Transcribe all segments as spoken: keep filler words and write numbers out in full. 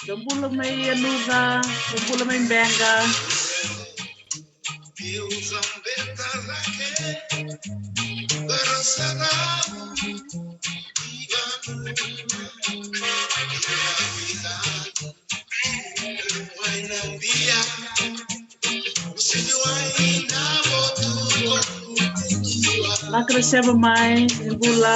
Sa bula mai Yanuca, sa bula mai Beqa. Vinaka na sema mai, ni bula.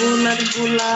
Bula, bula.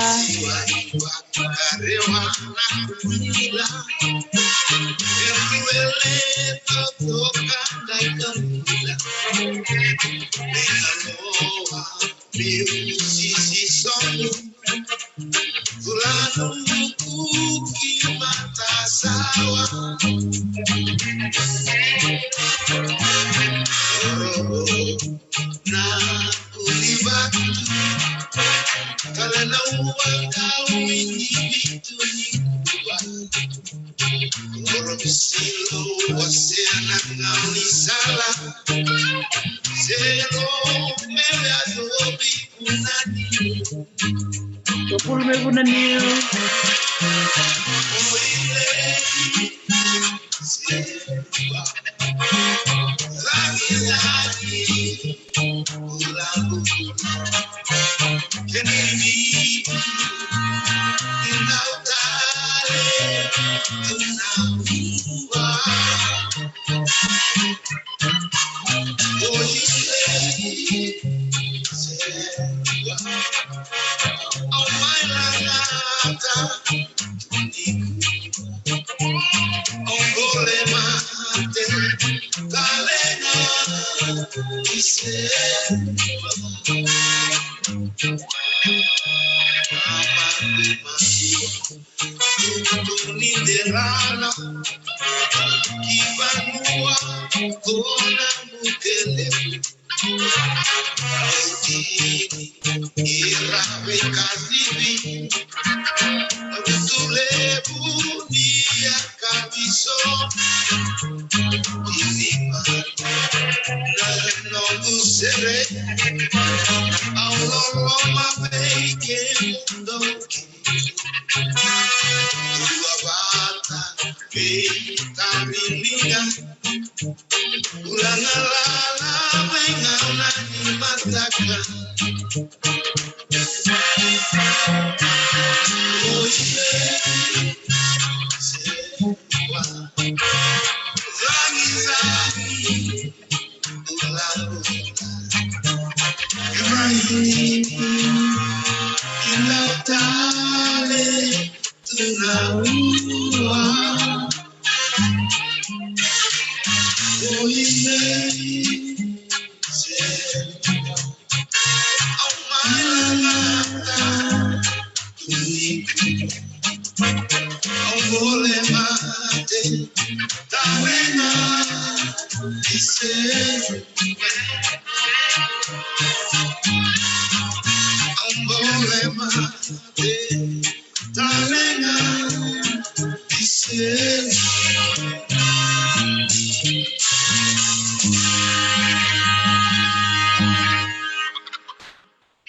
Tupul me vuna niu.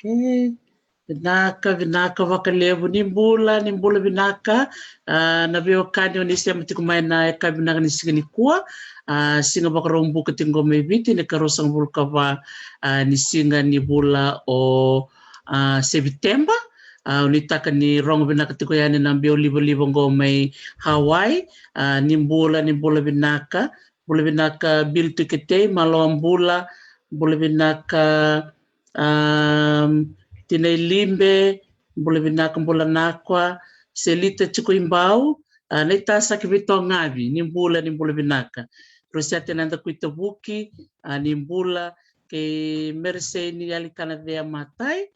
Okay. Vinaka, vinaka vakalevu. Ni bula, ni bula vinaka. Ah, na veiwekani o ni sema tiko mai na yakavi vinaka ni siga nikua. Ah, siga Vakaraubuka tiko qo mai Viti, na ikaruasagavulu ka va, ah, ni siga ni vula o, ah, Seviteba. Ah, o ni taka ni rogo vinaka tiko yani na biau livaliva qo mai Hawaii. Ah, ni bula, ni bula vinaka. Bula vinaka Bill Tuketei, maloa bula, Bula vinaka, um, Tinai Libe, bula vinaka, bula nakwa, Selita Tiko i Bau, a, na i tasaki vitogavi, ni bula, ni bula vinaka. Rosete Nada Kuitavuki, a, ni bula, kei Mereseni Alikana Cea Matai,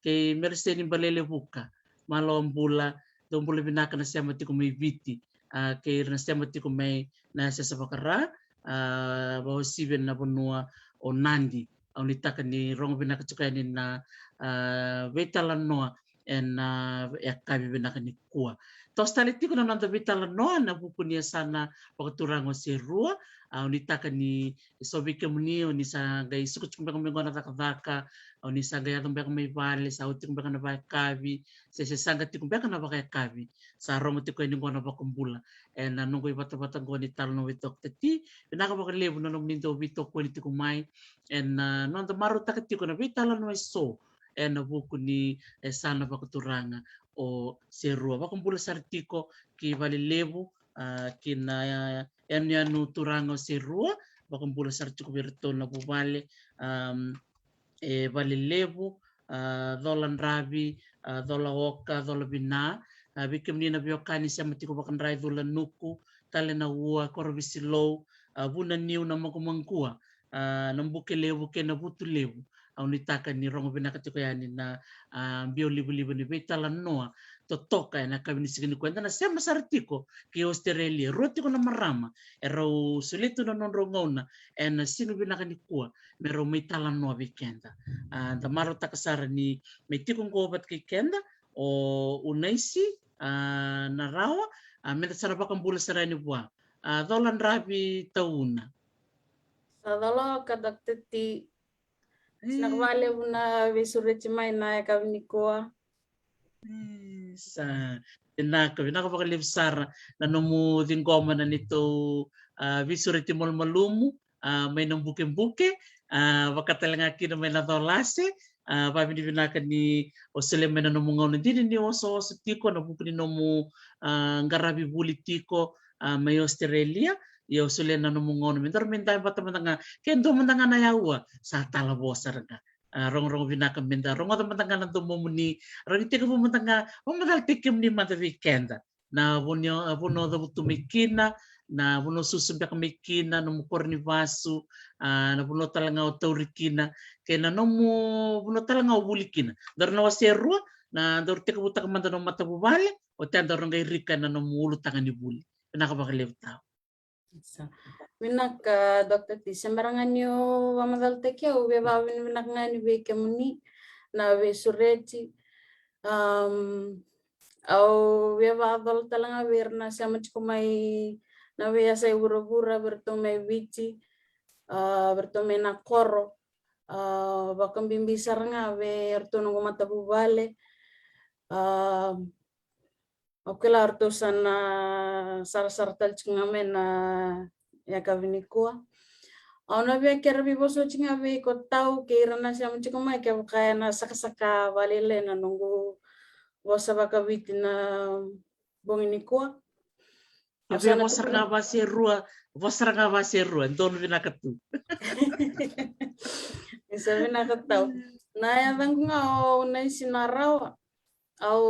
kei Mereseni Balele Vuka, malo bula, dou bula vinaka na sema tiko mai Viti, a, kei ira na sema tiko mai na sesa vakara, a, vakauasivi na vanua o Nadi. Au nuitaka ni rogo vinaka tiko yani na, a, veitalanoa ena, a, yakavi vinaka nikua. Toso tale tiko na noda veitalanoa ena vuku ni yasana vakaturaga o Serua. Au nuitaka ni so vei kemuni o ni sa qai suka tiko beka mai qo na cakacaka, o ni sa qai yaco beka mai vale, sa oti tiko beka na vakayakavi, se se saqa tiko beka na vakayakavi, sa rogo tiko yani qo na vakabula ena noqu ivatavata qo ni talanoa vei Doctor T. Vinaka vakalevu na nomuni dau veitokoni tiko mai ena, a, noda marautaka tiko na veitalanoa eso ena vuku ni, e, yasana vakaturaga o Serua. Vakabula sara tiko ki Valelevu, a, ki na, a, yanuyanu turaga o Serua. Vakabula sara tiko vei iratou na vuvale, um, e Valelevu, a, Coladravi, a, Colaoka, Colavina, a, vei kemuni na veiwekani sema tiko vakadra i Culanuku, Talenaua, Korovisilou, a, Vunaniu, Namaqumaqua, a, Nabukelevu kei Navutulevu. Au nuitaka ni rogo vinaka tiko yani na, a, biau livaliva ni veitalanoa totoka ena yakavi ni siga nikua. Eda na sema sara tiko ki Australia, rua tiko na marama e rau solia tu na nodrau gauna ena siga vinaka nikua me rau mai talanoa vei keda. A, da marautaka sara ni mai tiko qo vata kei keda o Unaisi, a, Narawa, a, meda sa na vakabula sara yani vua. A, Coladravi Tauna. Sa coloka, Doctor T. Sa na vakalevu na veisureti mai na yakavi nikua. Sa vinaka, vinaka vakalevu sara na nomu ciqoma na neitou, a, veisureti malumalumu, a, mai Nabukebuke, a, vaka tale ga kina mai Nacolase, a, vakavinavinaka ni o solia mai na nomu gauna dina ni osooso tiko na vuku ni nomu, a, qaravi vuli tiko, a, mai Australia. Ia o solia na nomu gauna me daru mai dabe vata mada ga, ke dua mada ga na yaua sa talavo sara ga. A, rogorogo vinaka meda rogoca mada ga na domomuni, rawa ni tekivu mada ga vakamacalataki kemuni mada vei keda. Na vanua, a, vanua o cavutu mai kina, na vanua o susu beka mai kina, nomu koro ni vasu, a, na vanua tale ga o tauri kina, kei na nomu vanua tale ga o vuli kina. Daru na wase rua, na daru tekivutaka mada nomu matavuvale, oti ya daru qai rika ena nomu ulutaga ni vuli. Vinaka vakalevu tau. Sa. Vinaka, Doctor T. Se bera ga niu vakamacalataki, au via vakavinavinaka ga yani vei kemuni na veisureti. Am, au via vakacola tale ga vei ira na sema tiko mai na veiyasai vuravura, vei iratou mai Viti, a, vei iratou mai na koro, a, vakabibi sara ga vei iratou noqu matavuvale. A, Au kila o ratou sa na sarasara tale tiko ga mai na yakavi nikua. Au na via kere veivosoti ga vei iko tau kei ira na sema tiko mai, kevaka ena sakasaka vakalailai na noqu vosa vakaviti na bogi nikua. A, via vosa ga vakaserua, vosa ga vakaserua, donu vinaka tu. Ni sa vinaka tau. Na yacaqu ga o Naisi Narawa. Au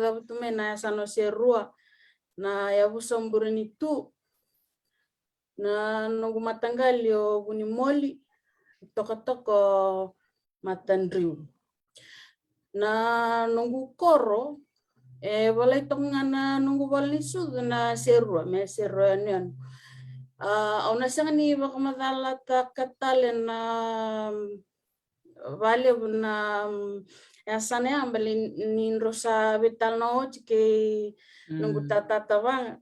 cavutu mai na yasana o Serua, na yavusa o Burenitu. Na noqu mataqali o Vunimoli, tokatoka o Matadriu. Na noqu koro, e volai toka ga na noqu vola ni sucu na Serua, me Serua yanuyanu. A, au na sega ni vakamacalataka tale na vakalevu na, mm, yasana ya, baleta ni drau sa veitalanoa oti kei noqu tata Tavaga.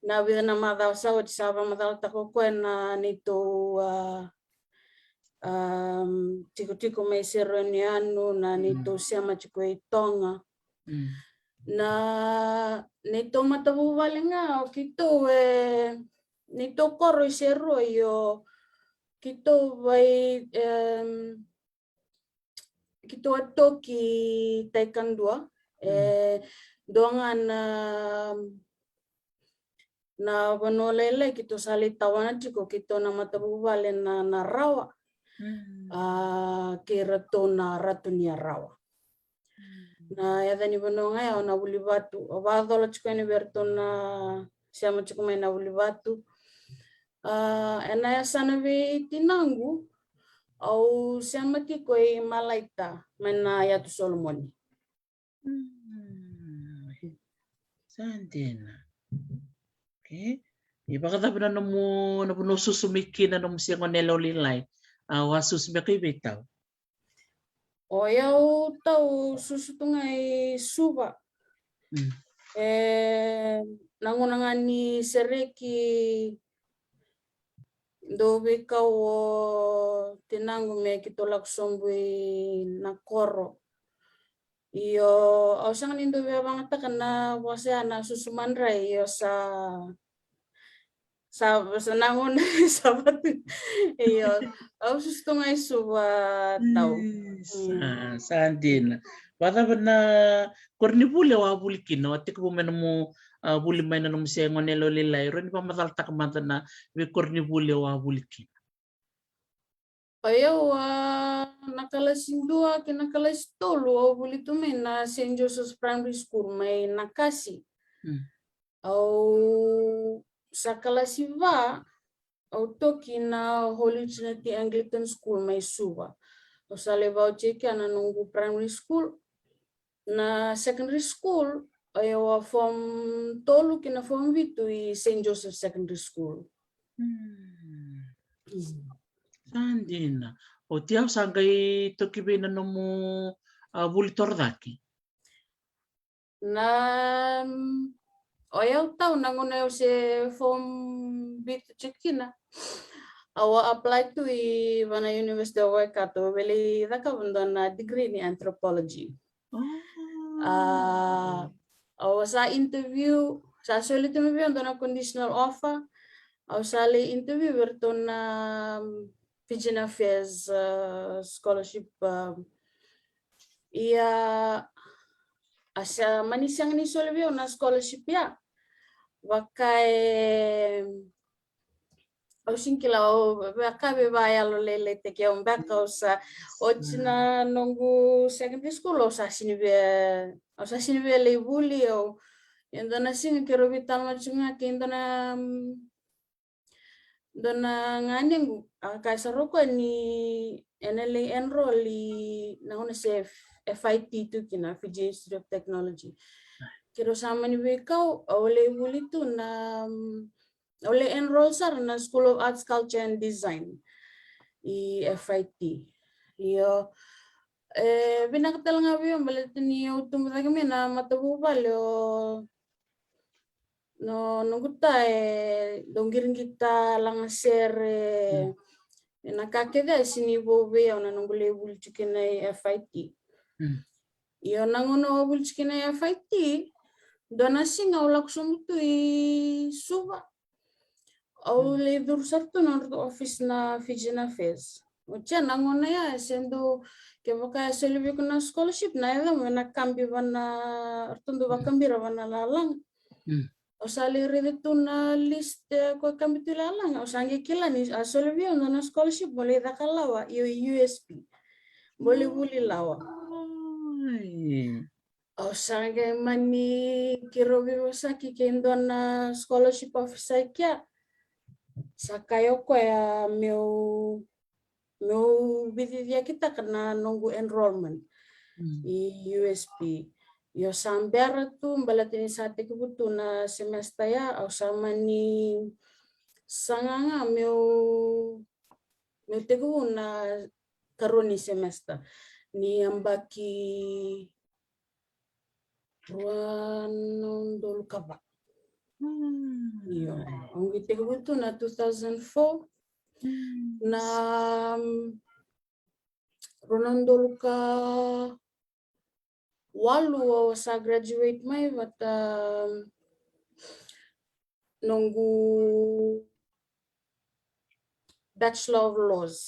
Na vica na macawa sa oti sa vakamacalataka o koya na neitou, a, am, tikotiko mai Serua yanuyanu, na neitou sema tiko i Toga. Na neitou matavuvale ga o keitou, e, neitou koro i Serua, io, keitou vai, em, keitou a toki taikadua, e, dua ga na, na vanua lailai keitou sa lai tawana tiko, keitou na matavuvale na, na Rawa. A, kei ratou na Ratu ni Arawa. Na yaca ni vanua ga ya o Navulivatu. Au vacola tiko yani vei ratou na sema tiko mai Navulivatu. A, ena yasana vei tinaqu, au sema tiko i Malaita mai na Yatu Solomoni. Sa dina. Okay. E vakacava na nomu, na vanua o susu mai kina, nomu se gone yalewa lailai? A, o a susu beka i vei tau? O yau tau susu tu ga i Suva. E, na gauna ga ni sereki dou veikau o tinaqu me keitou lako sobu i Nakoro. Io, au sega ni dau via vagataka na vosa ya na susu madrai, io sa, sa, sa na gauna sa vatu. Io, au susu tu ga i Suva tau. Sa dina. Vakacava na koronivuli o a vuli kina, o a tekivu mai nomu, a, vuli mai na nomu se gone yalewa lailai, rawa ni vakamacalataka mada na veikoronivuli o a vuli kina? O yau, a, na kalasi dua kei na kalasi tolu au vuli tu mai na Saint Joseph's Primary School mai Nakasi. Au sa kalasi va, au toki na Holy Trinity Anglican School mai Suva. Au sa lai vauci kea na noqu primary school. Na secondary school, o yau a form tolu kei na form vitu i Saint Joseph Secondary School. Sa dina. Oti au sa qai toki vei na nomu, a, vuli torocake. Na, o yau tau na gauna au se form vitu tiko kina, au a apply tu i va na University of Waikato, au via lai cakava dua na degree ni anthropology. A, au sa interview, sa soli tu mai vei au dua na conditional offer. Au sa lai interview vei ratou na, um, Fijian Affairs, uh, scholarship, um, ia, a sa mani sega ni soli vei au na scholarship ya. Vaka e, au sega ni kila, au vaka e veivakayalolailaitaki au beka, au sa, oti na noqu secondary school, au sa sega ni via, au sa sega ni via lai vuli, au, e dua na siga keirau veitalanoa tiko ga kei dua na, um, dua na ganequ, a kaya sara o koya ni ena lai enroll i na gauna se F-, F I T tu kina, Fiji Institute of Technology. Keirau sa mani veikau, au lai vuli tu na, um, au lai enroll sara na School of Arts, Culture and Design i F I T. Io, e vinaka tale ga vei au baleta ni au tubu cake mai na matavuvale o no, noqu ta e dau qiriqita, lagasere, e na ka kece e sega ni vou vei au na noqu lai vuli tiko kina i F I T. Io, na gauna au vuli tiko kina i F I T, dua na siga au lako sobu tu i Suva. Au lai curu sara tu na nodratou office na Fijian Affairs. Oti ya na gauna ya e se dau, kevaka e soli vei iko na scholarship, na yacamu ena kabi va na, ratou dau vakabi ira va na lalaga. Au sa lai raica tu na list, e, ko kabi tu i lalaga, au sa qai kila ni a soli vei au dua na scholarship mo lai caka lawa, io, i U S P. Mo lai vuli lawa. Au sa qai mani keirau veivosaki kei dua na scholarship officer i kea. Sa kaya o koya meu, meu veiciciyakitaka na noqu enrollment i U S P. Io, sa bera tu baleta ni sa tekivu tu na semester ya, au sa mani saga ga meu, meu tekivu na karua ni semester ni yabaki rua na udolu ka va. Io, au qai tekivu tu na two thousand four. Na, mm, rua na udolu ka walu au sa graduate mai vata, mm, noqu Bachelor of Laws.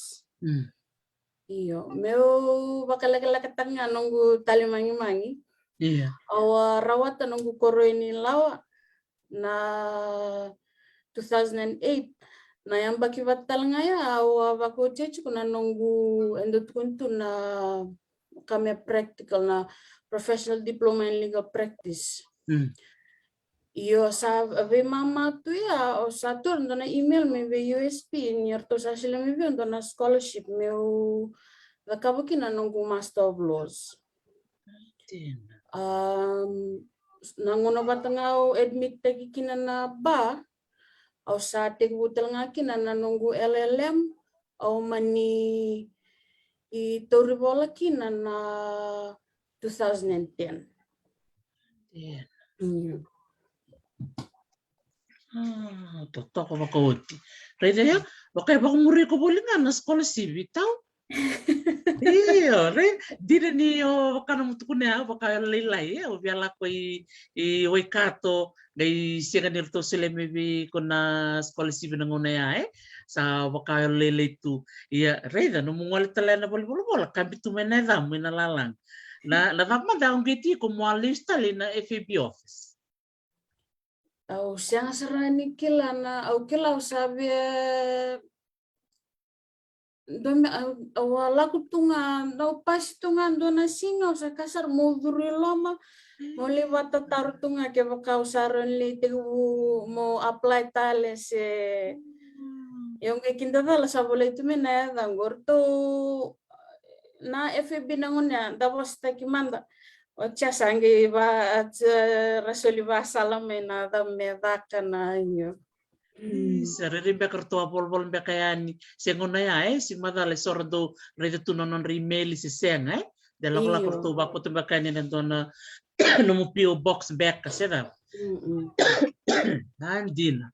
Io, meu vakalekalekataka ga noqu talimagimagi. Au a rawata noqu koro ni lawa na two thousand and eight. na yabaki vata tale ga ya, au a vakaotia tiko na noqu, e dau tukuni tu na ka me practical, na professional diploma in legal practice. Mm. Io, sa veimama tu ya, au sa taura dua na email mai vei U S P ni ratou sa solia mai vei au dua na scholarship meu cakava kina na noqu Master of Laws. Tina. Um, na gauna vata ga au admit taki kina na bar, au sa tekivu tale ga kina na noqu L L M, au mani tauri vola kina na two thousand and ten. Tina. Mm. Ah, totoka vakaoti. Raica ya, vaka e vakamuri iko voli ga na scholarship, tau. Io, re, dina ni o vaka na mutukuna ya, vaka o lailai, e, o via lako i, i Waikato, qai sega ni ratou solia mai vei iko na scholarship na gauna ya, e. Sa vaka o lailai tu. Ia, raica, nomu gole tale na valenivolavola, kabi tu mai na yacamu ina lalaga. Na, na cava mada au qai tiko mo a lesu tale na F A B office. Au sega sara ni kila na, au kila au sa via, dua me, au, au a lako tu ga, au pasi tu ga dua na siga, au sa ka sara mo curu i loma, mo lai vakatataro tu ga kevaka au sa rawa ni lai tekivu mo apply tale se. Mm. Ia au qai kidacala sa volai tu mai na yacaqu, o ratou na F A B na gauna ya, da vosataki mada. Oti ya sa qai va, ra soli vasala mai na cava me caka na io. Mm. Sa rairai beka ratou a volavola beka yani. Se gauna ya, e, se macala e so ra dau raica tu na nodra email se sega, e. De lakolako ratou vakoto beka yani na dua na nomu P O box beka, se cava. Mm-mm. Na dina.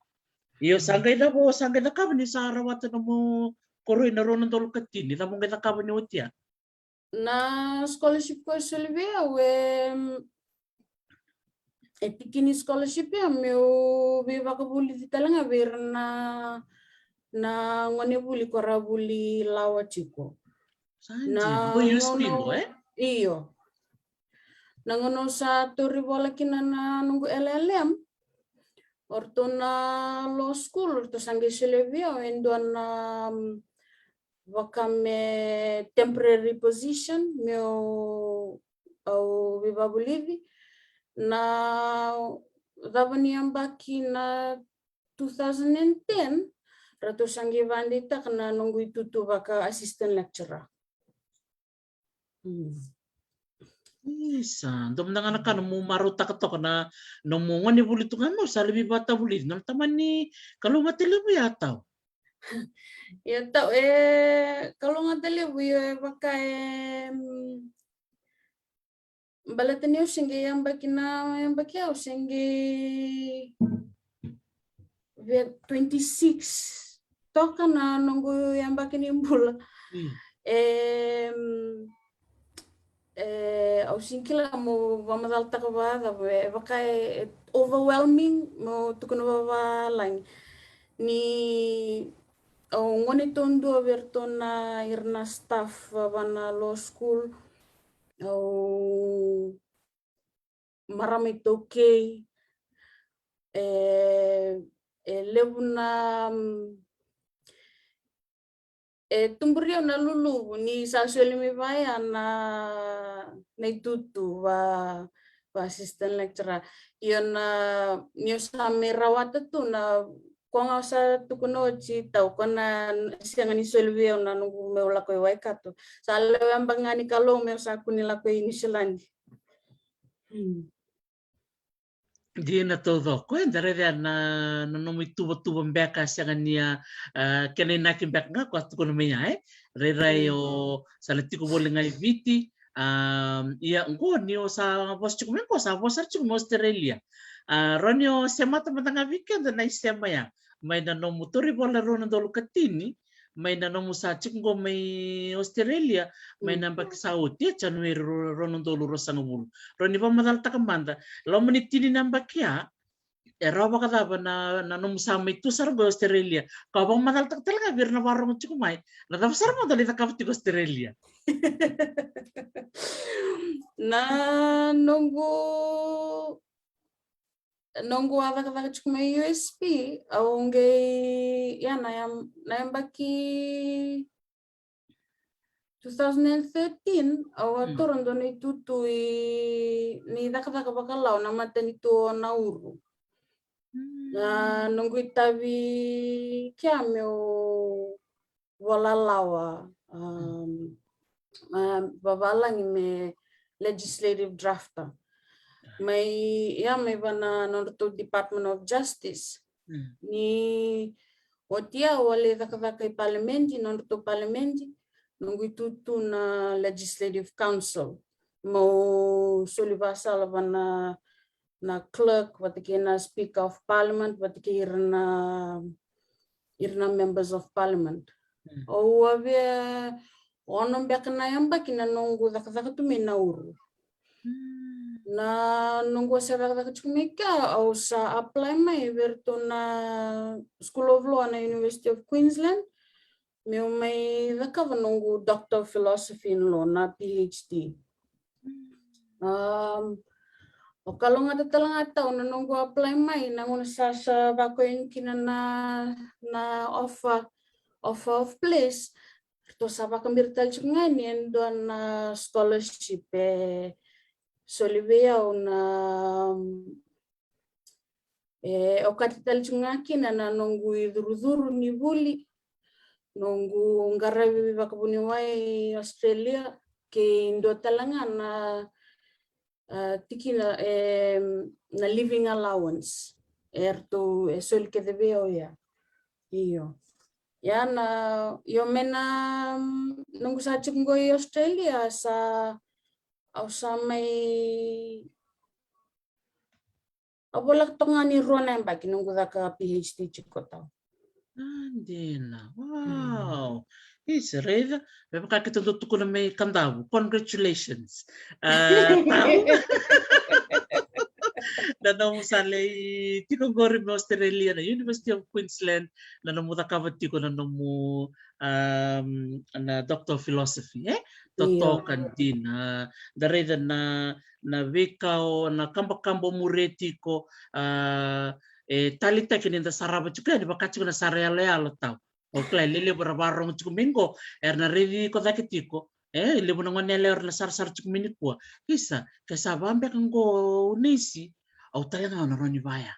Io, sa qai cava, sa qai cakava ni sa rawata nomu koroi na rua na udolu ka tini, cava mo qai cakava ni oti ya? Na scholarship ko e soli vei au, e, e tiki ni scholarship ya meu veivakavulici tale ga vei ira na, na gonevuli ko ra vuli lawa tiko. Sa dina, na ko U S P gauna, qo, e? Io. Na gauna au sa tauri vola kina na noqu L L M, o ratou na law school, o ratou sa qai solia vei au e dua na, mm, vaka me temporary position meu, au veivakavulici. Na cava ni yabaki na two thousand and ten, ratou sa qai vakadeitaka na noqu itutu vaka assistant lecturer. Mm. Isa, dua mada ga na ka nomu marautaka toka na nomu gonevuli tu ga, nomu sa lai veivakavulici, na tamani kalougata levu ya, tau. Ia, tau, e kalougata levu, io, e vaka e, mm, baleta ni au se qai yabaki na, yabaki au se qai via twenty-six toka na noqu yabaki ni bula. Mm. E, e, au sega ni kila mo vakamacalataka vakacava, e vaka e, e overwhelming, mo tukuna vakavalagi. Ni au gone taudua vei iratou na, ira na staff va na law school. Au marama iTaukei, e, e levu na, mm, e tuburi au na luluvu ni sa soli mai vaya na, na itutu va, va assistant lecturer. Io, na, ni au sa mai rawata tu na, koya ga au sa tukuna oti, tau, koya na sega ni soli vei au na noqu meu lako i Waikato. Sa lewe yabaki ga ni Kalou meu sa kua ni lako i Niusiladi. Hmm. Dina taucoko, e, da raica na, na nomu ituvatuva beka, sega ni a, a, kena inaki beka ga ko a tukuna mai ya, e. Rairai o, mm, sa na tiko voli ga i Viti, a, ia, qo ni o sa vosa tiko mai, qo sa vosa tiko mai Australia. A, rawa ni o semata mada ga vei keda na isema ya. Mai na nomu tauri vola rua na udolu ka tini, mai na nomu sa tiko qo mai Australia, mai na, mm, yabaki sa oti, e, January rua, rua na udolu ruasagavulu. Rawa ni vakamacalataka mada, loma ni tini na yabaki ya, e rawa vakacava na, na nomu sa mai tu sara qo i Australia? Ka vakamacalataka tale ga vei ira na vakarorogo tiko mai, na cava sara mada o lai cakava tiko Australia? Na noqu noqu a cakacaka tiko mai U S P, au qai, ia, na yam-, na yabaki two thousand and thirteen, au a toro dua na itutu i, ni cakacaka vakalawa na matanitu o Nauru. Na noqu itavi kea meu vola lawa, um, um, vavalagi me legislative drafter. Mai, ia, mai va na nodratou Department of Justice. Ni oti au a lai cakacaka i palimedi, nodratou palimedi, noqu itutu na Legislative Council. Meu soli vasala va na, na clerk, vata kei na Speaker of Parliament, vata kei ira na, ira na Members of Parliament. Au a via ono beka na yabaki na noqu cakacaka tu mai Nauru. Na noqu a sa cakacaka tiko mai kea, au sa apply mai vei iratou na School of Law na University of Queensland, meu mai cakava noqu Doctor of Philosophy in Law, na PhD. Um, au kalougata tale ga tau na noqu apply mai, na gauna sa, sa vakaoya kina na, na offer, offer of place. Ratou sa vakabira tale tiko ga ni e dua na scholarship e soli vei au na, e okati tale tiko ga kina na noqu icurucuru ni vuli, noqu qaravi vakavuniwai i Australia, kei dua tale ga na, a, tikina, e, na living allowance. E ratou e soli kece vei au ya. Io. Ia na, io, mai na, mm, noqu sa tiko qo i Australia, sa, au sa mai, au voleka toka ga ni rua na yabaki noqu caka PhD tiko tau. A, dina. Wow. Isa, raica. Me vaka keitou dau tukuna mai Kadavu. Congratulations. A, tau. Na nomu sa lai tiko qori mai Australia, na University of Queensland, na nomu cakava tiko na nomu, um, na Doctor of Philosophy, e? Totoka dina. Da raica na, na veika o, na kabakaba o muria tiko, a, e taleitaki ni da sarava tiko yani, vaka tiko na sara yaloyalo tau. O kila, e lelevu era vakarorogo tiko mai qo, era na raici iko cake tiko. E levu na gone yalewa era na sarasara tiko mai nikua. Isa, ke sa va beka qo o Neisi, au tale ga au na rawa ni vaya.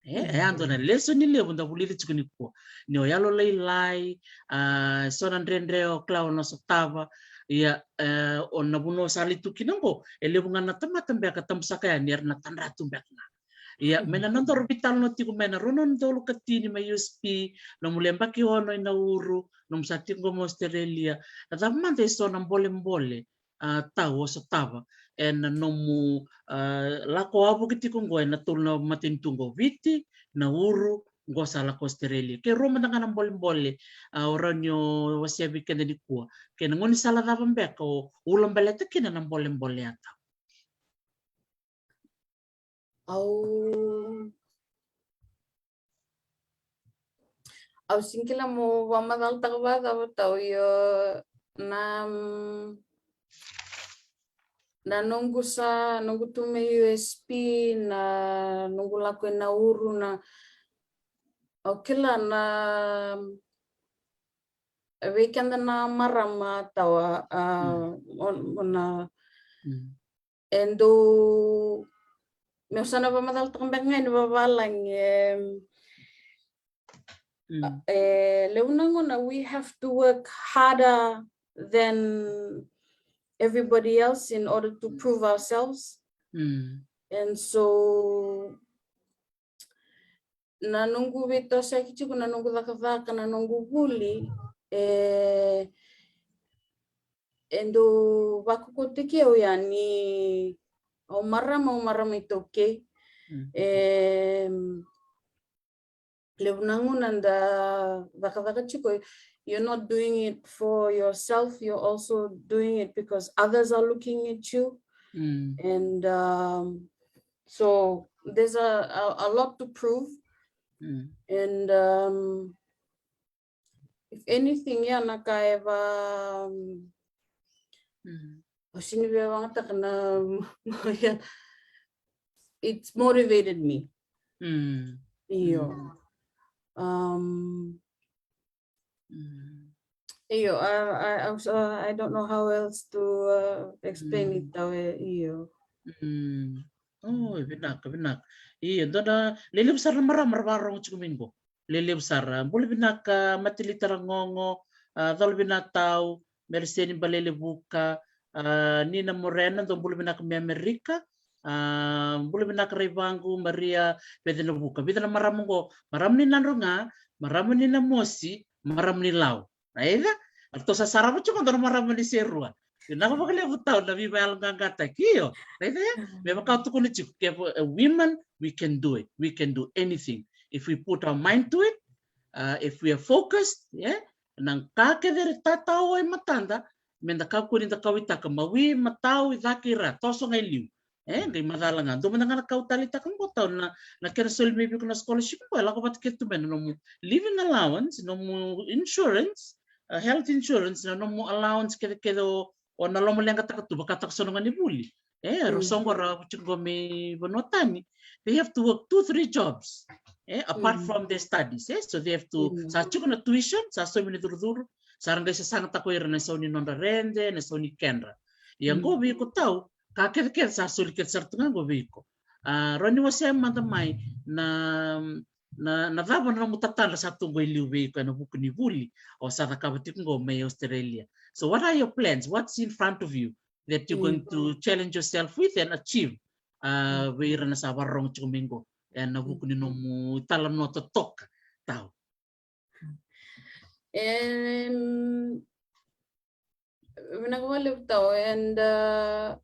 E, e a dua na lesoni levu da vulica tiko nikua. Ni o yalo lailai, a, so na dredre o kila o na sotava. Ia, e, o na vanua sa lai tu kina qo, e levu ga na tamata beka tabusaka yani era na tadra tu beka ga. Ia, me na nodaru veitalanoa tiko mai na rua na udolu ka tini mai U S P, nomu lai yabaki ono i Nauru, nomu sa tiko qo mai Australia. Na cava mada e so na bolebole, a, tau o sotava ena nomu, a, lako wavoki tiko qo ena tolu na matanitu qo, Viti, Nauru, qo sa lako Australia. Ke rua mada ga na bolebole, a, o rawa ni o wasea vei keda nikua. Kei na gaunisala cava beka o ulabaleta kina na bolebole a tau. Au, au sega ni kila mo vakamacalataka vakacava tau, io, na, na noqu sa, noqu tu mai U S P, na noqu lako i Nauru, na, au kila na, vei keda na marama tau, a, o, o na, e dau, meu sa na vakamacalataka beka ga ni vavalagi, e, e levu na gauna we have to work harder than everybody else in order to prove ourselves. And so, na noqu veitosoyaki tiko, na noqu cakacaka, na noqu vuli, e, e dau vakaukauataki au ya ni au marama, au marama iTaukei. E levu na gauna da cakacaka tiko, you're not doing it for yourself, you're also doing it because others are looking at you. And, um, so there's a, a, a lot to prove. And, um, if anything, ya na ka e va, um, au sega ni via vagataka na, it's motivated me. Mm. Io. Mm. Um, Mm. Io, I, I, I was, uh, I don't know how else to, uh, explain it, mm, tawa e, io. Mm. Oh, e vinaka, vinaka. Io, dua na, lelevu sara na marama ra vakarorogo tiko mai qo. Lelevu sara. Bula vinaka, Matilita Ragogo, a, Cola Vinatau, Mereseni Balelevuka, a, Nina Morena, dou bula vinaka mai Amerika, a, bula vinaka Raivaqu, Maria Vecenavuka. Vica na marama qo, marama ni Nadroga, marama ni Namosi, marama ni Lau. Raica, eratou sa sarava tiko qo na marama ni Serua. Vinaka vakalevu tau na veivakayaloqaqataki, io. Raica ya, me vaka au tukuna tiko, ke, uh, women, we can do it. We can do anything. If we put our mind to it, uh, if we are focused, yeah, na ka kece era tatao e matada, me da kakua ni da kauwaitaka, mawi, matau, i cake, i ra, toso ga i liu. E, qai macala ga. Dua mada ga na ka au taleitaka qo tau na, na kena soli mai vei iko na scholarship qo, e lako vata kece tu mai na nomu living allowance, nomu insurance, uh, health insurance, na nomu allowance kecekece o, o na lomaleqataka tu, vakataka so na gone vuli. E, rau, mm, so qo ra tiko qo mai vanua tani. They have to work two, three jobs. E, apart, mm, from their studies. E, so they have to, mm, sa tiko na tuition, sa saumi na curucuru, sa ra qai sasagataka o ira na isau ni nodra rede, na isau ni kedra. Ia, mm, qo vei iko tau, ka kecekece sa soli kece sara tu ga qo vei iko. A, rawa ni wasea mada mai na, na, na cava na nomu tatadra sa tu qo i liu vei iko ena vuku ni vuli o sa cakava tiko qo mai Australia. So what are your plans? What's in front of you that you're, mm, going to challenge yourself with and achieve? A, mm, vei ira na sa vakarorogo tiko mai qo ena, mm, vuku ni nomu italanoa totoka tau. Em, vinaka vakalevu tau, and, uh,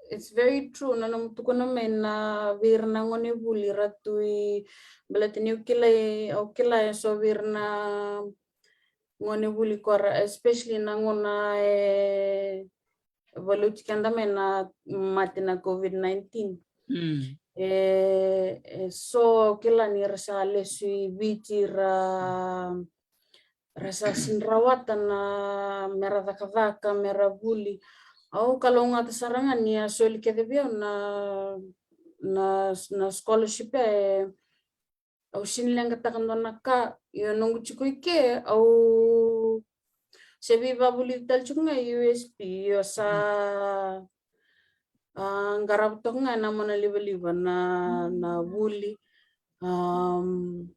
it's very true na nomu tukuna mai na vei ira na gone vuli ra tu i, baleta niu kilai, au kila e so vei ira na gone vuli qo ra, especially na gauna e valuti keda mai na mate na COVID nineteen. Mm. E, e so au kila ni ra sa lesu i Viti ra, ra sa sega ni rawata na mera cakacaka, mera vuli. Au kalougata sara ga ni a soli kece vei au na, na, na scholarship e, au sega ni leqataka dua na ka, io noqu tiko i ke, au se veivavulici tale tiko ga i U S P, io sa, a, qarava toka ga ena mona livaliva na, na vuli. Um,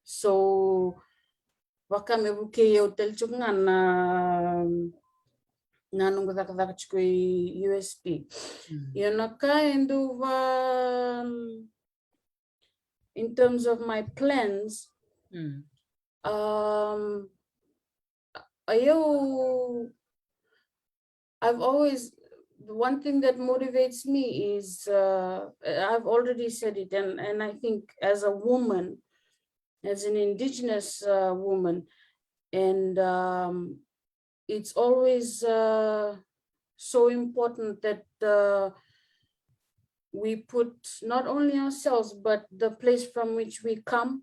so, vaka me vukei au tale tiko ga na, na noqu cakacaka tiko i U S P. Mm. Io na ka e dau va, um, in terms of my plans, mm, um, I, I've always, the one thing that motivates me is, uh, I've already said it, and, and I think as a woman, as an indigenous, uh, woman, and, um, it's always, uh, so important that, uh, we put not only ourselves but the place from which we come,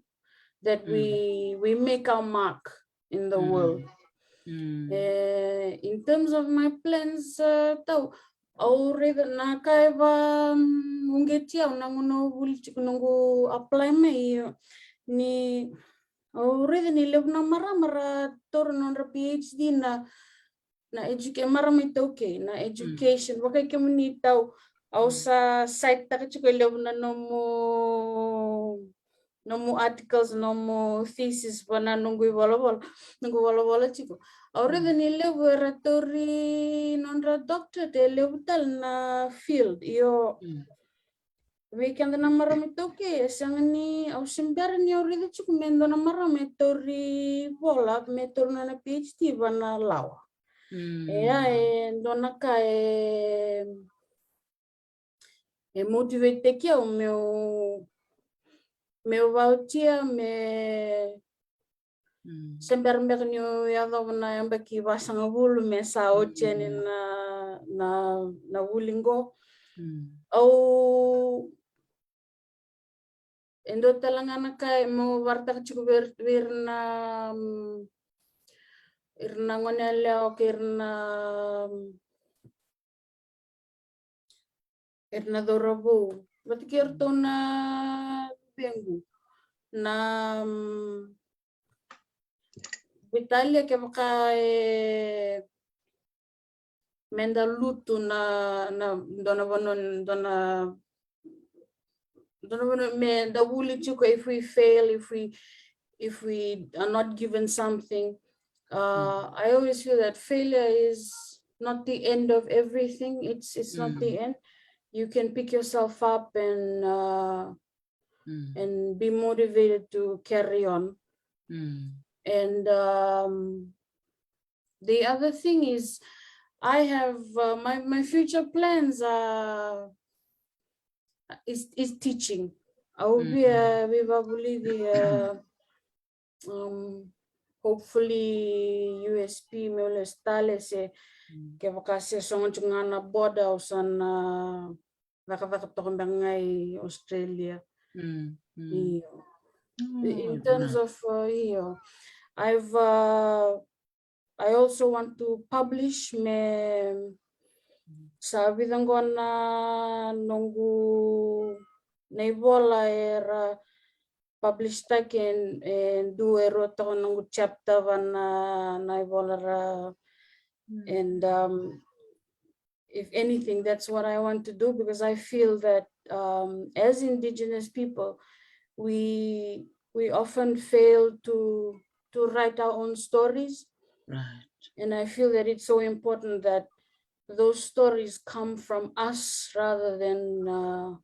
that, mm, we, we make our mark in the, mm, world. Mm. Eh, in terms of my plans, uh, tau, au raica na ka e va, mm, uqeti au na gauna au vuli tiko, noqu apply mai, ni au raica ni levu na marama ra taura nodra P H D na, na educa-, marama iTaukei, na, mm, education. Vaka i kemuni tau, au, mm, sa cite-taka tiko e levu na nomu, nomu articles, nomu thesis, va na noqu ivolavola, noqu volavola tiko. Au raica, mm, ni levu era tauri nodra doctorate e levu tale na field. Io. Mm. Vei keda na marama iTaukei, e sega ni, au se bera ni au raica tiko me dua na marama e tauri vola, me tauri nona P H D va na lawa. Mm. E, ia, e dua na ka e, e motivate-taki au meu, meu vautia, me, mm, se bera beka niu yacova na yabaki vasagavulu me sa oti yani, mm, na, na, na vuli qo. Mm. Au, e dua tale ga na ka e meu vakaraitaka tiko vei, vei ira na, mm, ira na gone yalewa kei ira na, mm, ira na cauravou. Vata kei iratou na lequ. Na, mm, Vitalia, kevaka e meda lutu na, na dua na vanua, dua na, dua na vanua meda vuli tiko, if we fail, if we, if we are not given something. Uh, I always feel that failure is not the end of everything. It's, it's not the end. You can pick yourself up and, uh, and be motivated to carry on. And, um, the other thing is, I have, uh, my, my future plans are, is, is teaching. Au via, via vuli the, uh, um, hopefully U S P, meu lesu tale se, kevaka se sogo tiko ga na border, au sa na cakacaka toka beka ga i Australia. Io. In terms of, uh, io, I've, uh, I also want to publish, me sa vica qo na noqu na ivola era publish taki, e, e dua e rua toka noqu chapter va na, na ivola ra. And, um, if anything, that's what I want to do, because I feel that, um, as Indigenous people, we, we often fail to, to write our own stories. And I feel that it's so important that those stories come from us rather than, uh,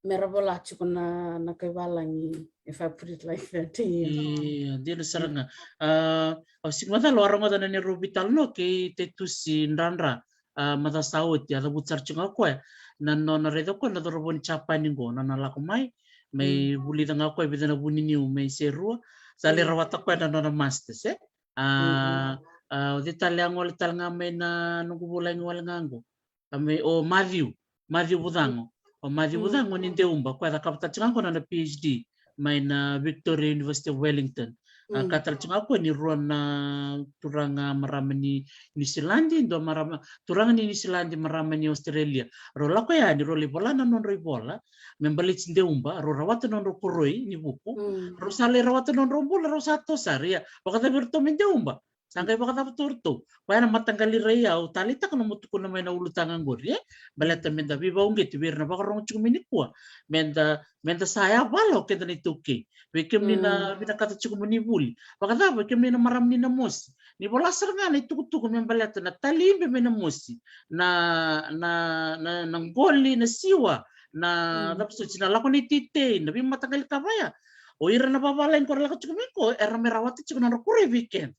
mera vola tiko na, na kai valagi, if I put it like that. Io, dina sara ga. A, au sega ni macala, au a rogoca na neirau veitalanoa kei Tetusi Dradra, a, macawa sa oti, a cavuta sara tiko ga o koya na nona raica o koya na cauravou ni Japani qo, na nona lako mai, mai vulica ga o koya e vica na vuniniu mai Serua, sa lai rawata o koya na nona masters, e? A, a, o cei tale a gole tale ga mai na noqu vulagi wale ga qo? A, mai, o Matthew, Matthew Vucago. O Matthew Vucago ni Deuba, o koya cakava tale tiko ga qo na nona P H D mai na Victoria University of Wellington. A, ka tale tiko ga o koya ni rua na turaga marama ni Niusiladi, dua marama, turaga ni Niusiladi, marama ni Australia. Rau lako yani, rau lai vola na nodrau ivola me baleti Deuba, rau rawata nodrau koroi ni vuku. Rau sa lai rawata nodrau bula, rau sa toso sara, ia vakacava iratou mai Deuba? Sa qai vakacava tu o ratou? Koya na mataqali rai au taleitaka nomu tukuna mai na ulutaga qori, e? Baleta meda veivakauqeti vei ira na vakarorogo tiko mai nikua. Meda, meda sa yavala o keda na iTaukei. Vei kemuni na vinakata tiko mo ni vuli, vakacava kemuni na marama ni Namosi? Ni vola sara ga na itukutuku me baleta na talibe mai Namosi, na, na, na, na qoli, na siwa, na, na vasuti, na lako ni teitei, na veimataqali ka vaya. O ira na vavalagi ko ra lako tiko mai qo, era me rawata tiko na nodra koroi vei keda.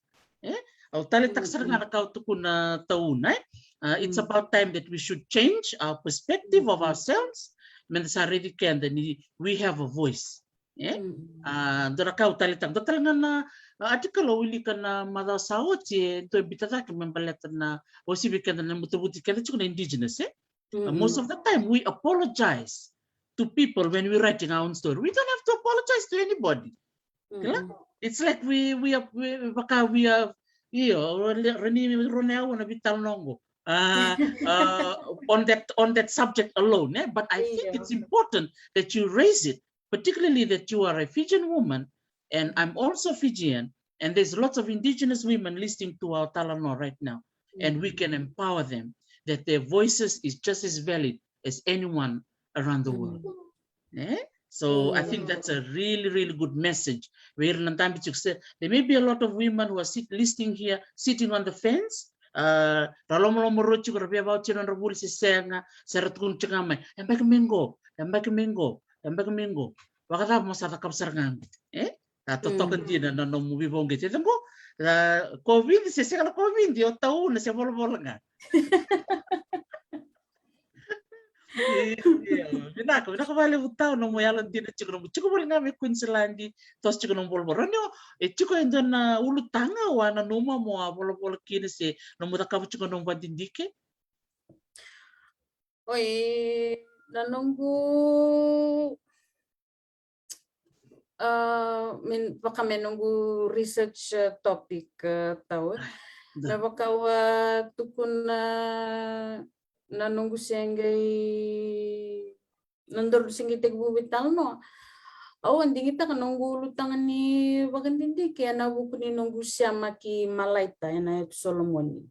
E? Au taleitaka sara ga na ka au tukuna, Tauna, e? Uh, it's about time that we should change our perspective of ourselves. Meda sa raici keda ni we have a voice. E? A, dua na ka au taleitaka, dua tale ga na, a, article au wilika na macawa sa oti, e dua e biuta cake me baleta na, o sivi keda na mutavuti keda tiko na Indigenous, e? Uh, most of the time we apologize to people when we writing our own story. We don't have to apologize to anybody. Kila? It's like we, we are, we, vaka we are, io, rani rone au na vital nongo. Uh, uh, on that, on that subject alone, eh? But I think it's important that you raise it, particularly that you are a Fijian woman, and I'm also Fijian, and there's lots of Indigenous women listening to our talanoa right now, and we can empower them that their voices is just as valid as anyone around the world. Eh? So I think that's a really, really good message. Vei ira na dabe tiko se, there may be a lot of women who are sit, listening here, sitting on the fence. Uh, ra lomalomarua tiko, ra via vauci nodra vuli se sega, se ra tukuna tiko ga mai, e baki mai qo, e baki mai qo, e baki mai qo. Vakacava mo sa cakava sara ga qo? Eh? A totoka dina na nomu veivauqeti. E caqo, a, kovidi se sega na kovidi, o Tauna se volavola ga. Io, vinaka, vinaka vakalevu Tau, nomu yalodina tiko, nomu tiko voli ga mai Queensland, toso tiko nomu volavola. Roni o, e tiko e dua na ulutaga o a nanuma mo a volavola kina se nomu cakava tiko nomu vadidike? Oi, na noqu, a, min, vaka me noqu research, a, topic, a, Tau, e. Me vaka au a tukuna na noqu se qai, na noqu se qai tekivu veitalanoa. Au a digitaka noqu ulutaga ni vakadidike ena vuku ni noqu sema ki Malaita ena Yatu Solomoni.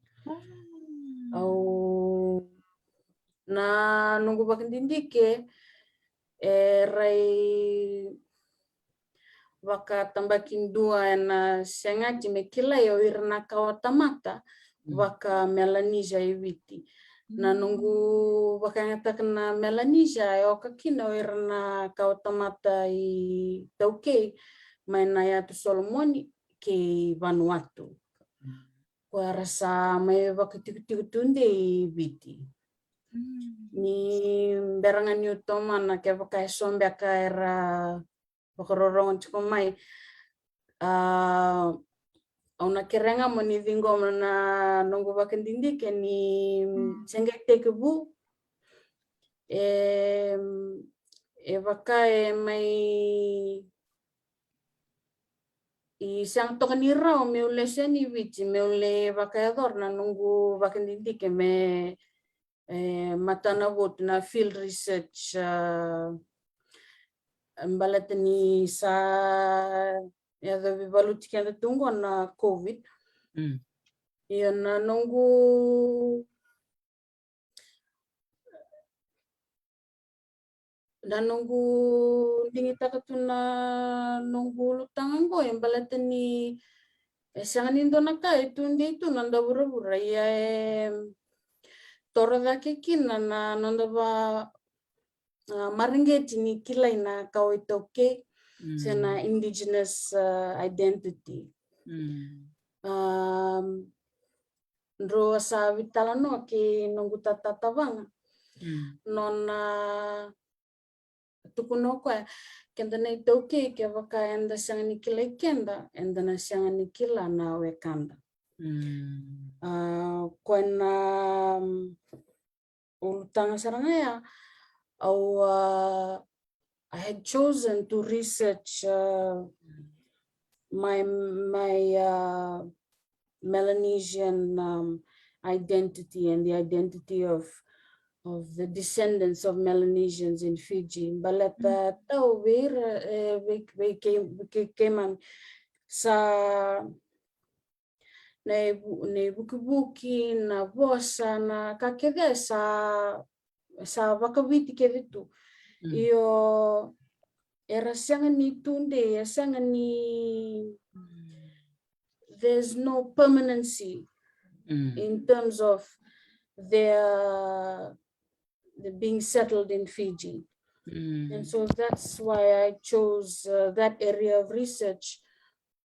Au na noqu vakadidike e rai vakatabakidua ena segati me kilai o ira na kawa tamata vaka Melanesia e Viti. Na noqu vakayagataka na Melanesia e oka kina o ira na kawa tamata iTaukei mai na Yatu Solomoni kei Vanuatu. Ko era sa mai vakatikotiko tudei i Viti. Ni bera ga niu tomana, kevaka e so beka era vakarorogo tiko mai, a, au na kerea ga mo ni ciqoma na noqu vakadidike ni se qai tekivu. E, e vaka e mai i sega toka ni rawa meu lai seni Viti meu lai vakayacora na noqu vakadidike me, e, matanavotu na field research, a, baleta ni sa yaco veivaluti keda tu qo na COVID. Io, na noqu na noqu digitaka tu na noqu ulutaga qo e baleta ni e sega ni dua na ka e tudei tu na noda vuravura, ia e toro cake kina na noda va, a, mareqeti ni kilai na kawa iTaukei se na indigenous, a, identity. A, drau a sa veitalanoa kei noqu tatatawaga. Nona tukuna o koya, keda na iTaukei, kevaka eda sega ni kilai keda, eda na sega ni kila na wekada. A, koya na ulutaga sara ga ya, au, a, I had chosen to research, uh, my, my, uh, Melanesian, um, identity and the identity of, of the descendants of Melanesians in Fiji. Baleta tau vei ira, e, vei, vei kei, vei kei, keimami sa na ivu-, na ivukivuki, na vosa, na ka kece sa, sa vakaviti kece tu. Io, era sega ni tudei, e sega ni, there's no permanency in terms of their, the being settled in Fiji. And so that's why I chose, uh, that area of research.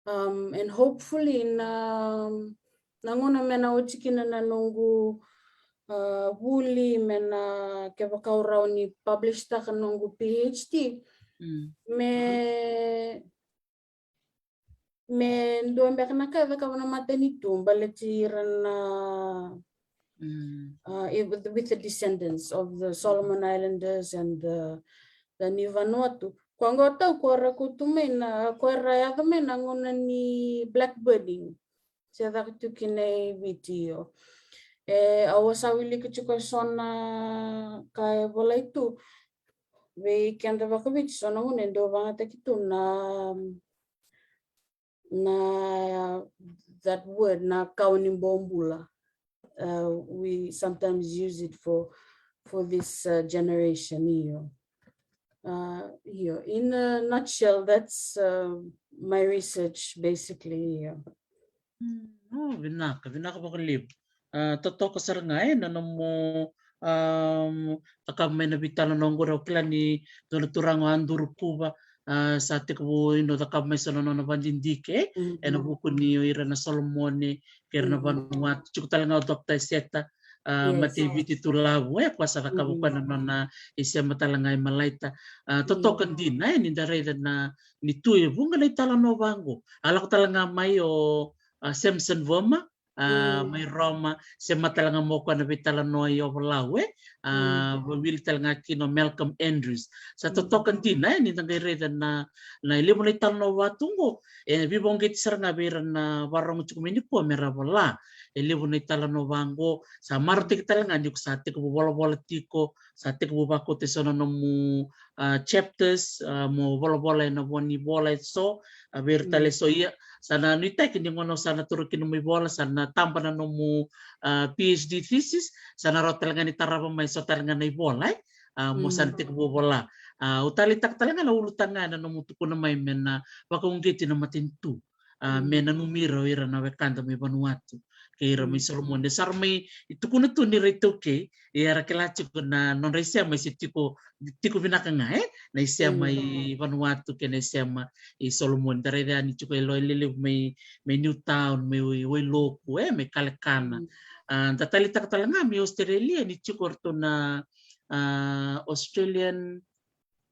Um, and hopefully na, na gauna me na oti kina na noqu, uh, vuli, me na, kevaka au rawa ni publish taka noqu PhD, me me dua beka na ka e cakava na matanitu baleti ira na, uh, with, with the descendants of the Solomon Islanders and the, the New Vanuatu. Koya qo tau koya ra kauta mai na, koya ra yaco mai na gauna ni blackbirding se caka tu kina i Viti. Io, e, au a sa wilika tiko e so na ka e volai tu vei keda vakaviti, so na gauna e dau vagataki tu na, na, that word, na kawa ni bobula. Uh, we sometimes use it for, for this, uh, generation. Io. Uh, io, in a nutshell, that's, uh, my research, basically. Io. Mm, oh, vinaka, vinaka vakalevu. Ah, totoka sara ga, e, na nomu, um, cakava mai na veitalanoa qori. Au kila ni dua na turaga o Aduru Kuva, ah, sa tekivu, you know, cakava mai so na nona vakadidike, e, ena vuku ni o ira na Solomone kei ira na Vanuatu. Tiko tale ga o Doctor Eseta, ah, Mateviti Tulavu, e, koya sa cakava koya na nona isema tale ga i Malaita. Ah, totoka dina, e, ni da raica na, ni tu e vuqa na italanoa vaqo. A lako tale ga mai o, ah, Samson Voma, ah, mai Roma, sema tale ga mai o koya na veitalanoa i Ovalau, e, ah, wili tale ga kina o Malcolm Andrews. Sa totoka dina, e, ni da qai raica na, na levu na italanoa vaka tu qo, e, veivakauqeti sara ga vei ira na vakarorogo tiko mai nikua me ra vola. E levu na italanoa vaqo, sa marautaki tale ga ni ko sa tekivu volavola tiko, sa tekivu vakauta e so na nomu, ah, chapters, ah, mo volavola ena vo ni vola eso, ah, vei ira tale eso. Ia sa na nuitaki ni gauna o sa na taura kina nomu ivola, sa na taba na nomu, ah, PhD thesis, sa na rawa tale ga ni tarava mai eso tale ga na ivola, e? Ah, mo sa na tekivu vola. Ah, au taleitaka tale ga na ulutaga ena nomu tukuna mai me na vakauqeti na matanitu, ah, me nanumi ira o ira na wekada mai Vanuatu kei ira mai Solomoni. Sa ra mai tukuna tu ni ra iTaukei, ia era kila tiko na nodra isema e se tiko, tiko vinaka ga, e? Na isema i Vanuatu kei na isema i Solomoni. Da raica yani tiko e loya lelevu mai, mai Newtown, mai Wai-, Wailoku, e? Mai Kalekana. Ah, da taleitaka tale ga mai Australia ni tiko o ratou na, ah, Australian,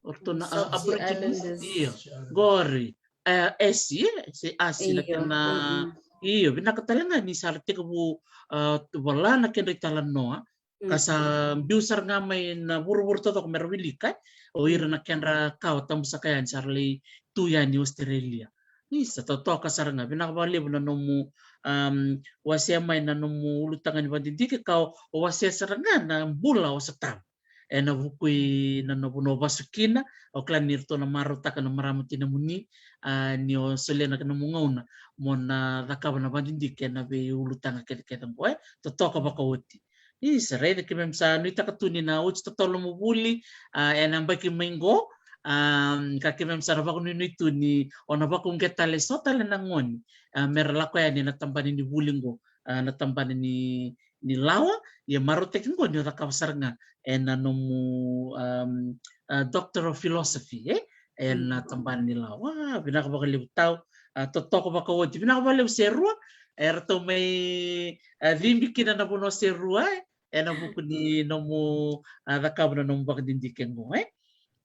o ratou na, ah, South Sea Aborigines. Islanders. Io, qori. Eh, Asi, e? Se Asi na kena, io, vinaka tale ga ni sa ra tekivu, ah, vola na kedra italanoa, ka sa biu sara ga mai na vuravura taucoko me ra wilika, e? O ira na kedra kawa tabusaka yani sa ra lai tu yani Australia. Isa, totoka sara ga. Vinaka vakalevu na nomu, am, wasea mai na nomu ulutaga ni vakadidike, ka o, o wasea sara ga na bula o sotava ena vuku i na nomu, nomu vasu kina. Au kila ni ratou na marautaka na marama tinamuni, ah, ni o solia na nomu gauna mo na cakava na vakadidike ena veiulutaga kecekece oqo, e? Totoka vakaoti. Isa, raica, keimami sa nuitaka tu ni na oti totolo nomu vuli, ah, ena yabaki mai qo, ah, ka keimami sa na vakanuinui tu ni o na vakauqeta tale eso tale na gone, ah, me ra lako yani ena tabana ni vuli qo, ah, na tabana ni, ni lawa, ia marautaki qo ni o cakava sara ga ena nomu, am, ah, Doctor of Philosophy, e? Ena tabana ni lawa. Wa, vinaka vakalevu tau, ah, totoka vakaoti. Vinaka vakalevu Serua, e, ratou mai, ah, cibi kina na vanua Serua, e? Ena vuku ni nomu, ah, cakava na nomu vakadidike qo, e?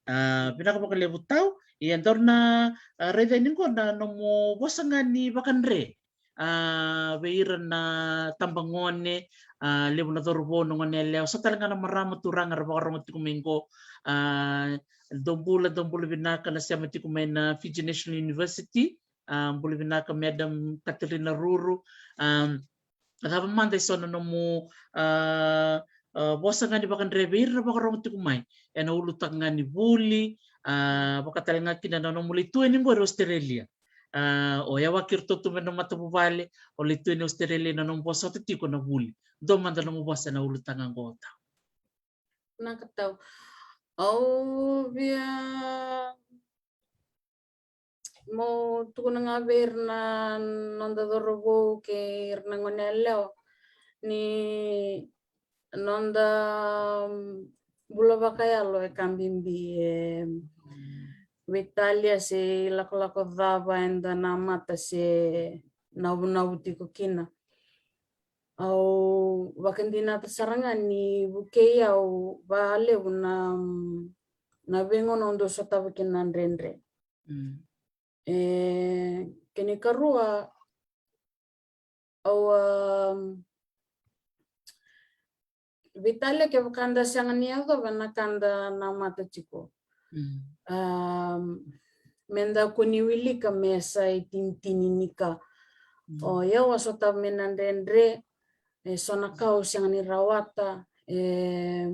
Ah, vinaka vakalevu tau, ia daru na, ah, raica yani qo na nomu vosa ga ni vakadre, ah, vei ira na tabagone, ah, levu na cauravou, na gone yalewa, so tale ga na marama, turaga era vakarogo tiko mai qo, ah, dou bula, dou bula vinaka na sema tiko mai na Fiji National University, ah, bula vinaka Madam Katerina Ruru, ah, a cava mada eso na nomu, ah, ah, vosa ga ni vakadre vei ira na vakarogo tiko mai ena ulutaga ni vuli, ah, vaka tale ga kina na nomu lai tu yani qori Australia. Ah, o yawaki iratou tu mai na matavuvale, o lai tu yani Australia, na nomu vosota tiko na vuli. Dua mada nomu vosa ena ulutaga qo tau. Vinaka tau. Au via mo tukuna ga vei ira na noda cauravou kei ira na gone yalewa ni noda, mm, bula vakayalo e ka bibi, e veitalia se ilakolako cava eda namata se navunavu tiko kina. Au vakadinata sara ga ni vukei au vakalevu na, na veigauna au dau sotava kina na dredre. Mm. E, kena ikarua, au, am, veitalia kevaka da sega ni yacova na ka da namata tiko. Mm. Am, meda kua ni wilika me sa itinitini ni ka. Mm. O yau a sotava mai na dredre, e so na ka au sega ni rawata, e,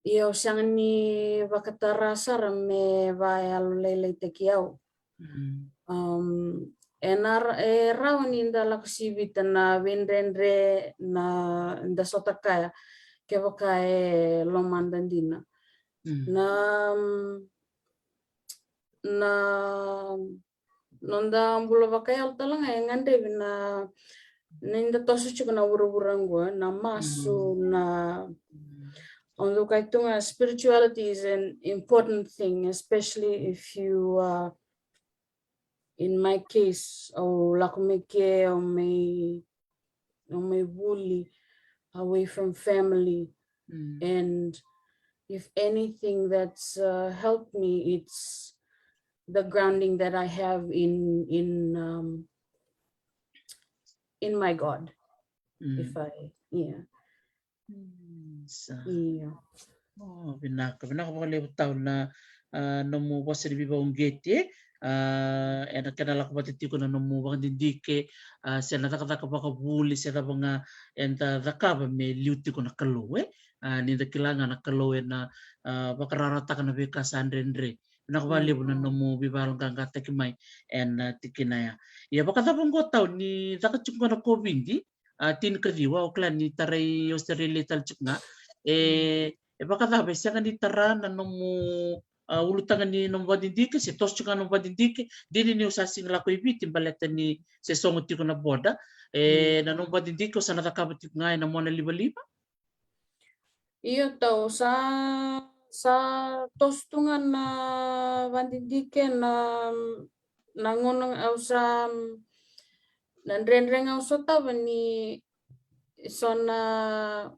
ia au sega ni vakatara sara me vakayalolailaitaki au. Mm. Am, e na ra-, e rawa ni da lako sivita na veidredre na da sota kaya kevaka e lomada dina. Mm. Na, na noda bula vakayalo tale ga e gadrevi na, ni da toso tiko na vuravura oqo, na masu, mm, na, mm, au dau kaya tu ga, spirituality is an important thing, especially if you are, in my case, au lako mai ke, au mai, au mai vuli, away from family. Mm. And if anything that's, uh, helped me, it's the grounding that I have in, in, um, in my God. Mm. If I, yeah. Mm, sa. Io. O, vinaka, vinaka vakalevu tau na, ah, nomu vosa ni veivakauqeti, e? a, ena kena lako vata tiko na nomu vakadidike, a, se na cakacaka vakavuli se cava ga eda cakava me liu tiko na Kalou, e. A, ni da kila ga na Kalou ena, a, vakararawataka na veika sa dredre. Vinaka vakalevu na nomu veivakayaloqaqataki mai ena, a, tikina ya. Ia vakacava oqo Tau ni caka tiko ga na COVID, a, tinikaciwa, o kila ni tarai Australia tale tiko ga. E, e vakacava, e sega ni tara na nomu, a, ulutaga ni nomu vakadidike, se toso tiko ga nomu vakadidike, dina ni o sa sega ni lako i Viti baleta ni se sogo tiko na border. E, na nomu vakadidike o sa na cakava tiko ga ena mona livaliva? Io Tau, sa, sa toso tu ga na vakadidike na, na gauna au sa, na dredre ga au sotava ni so na,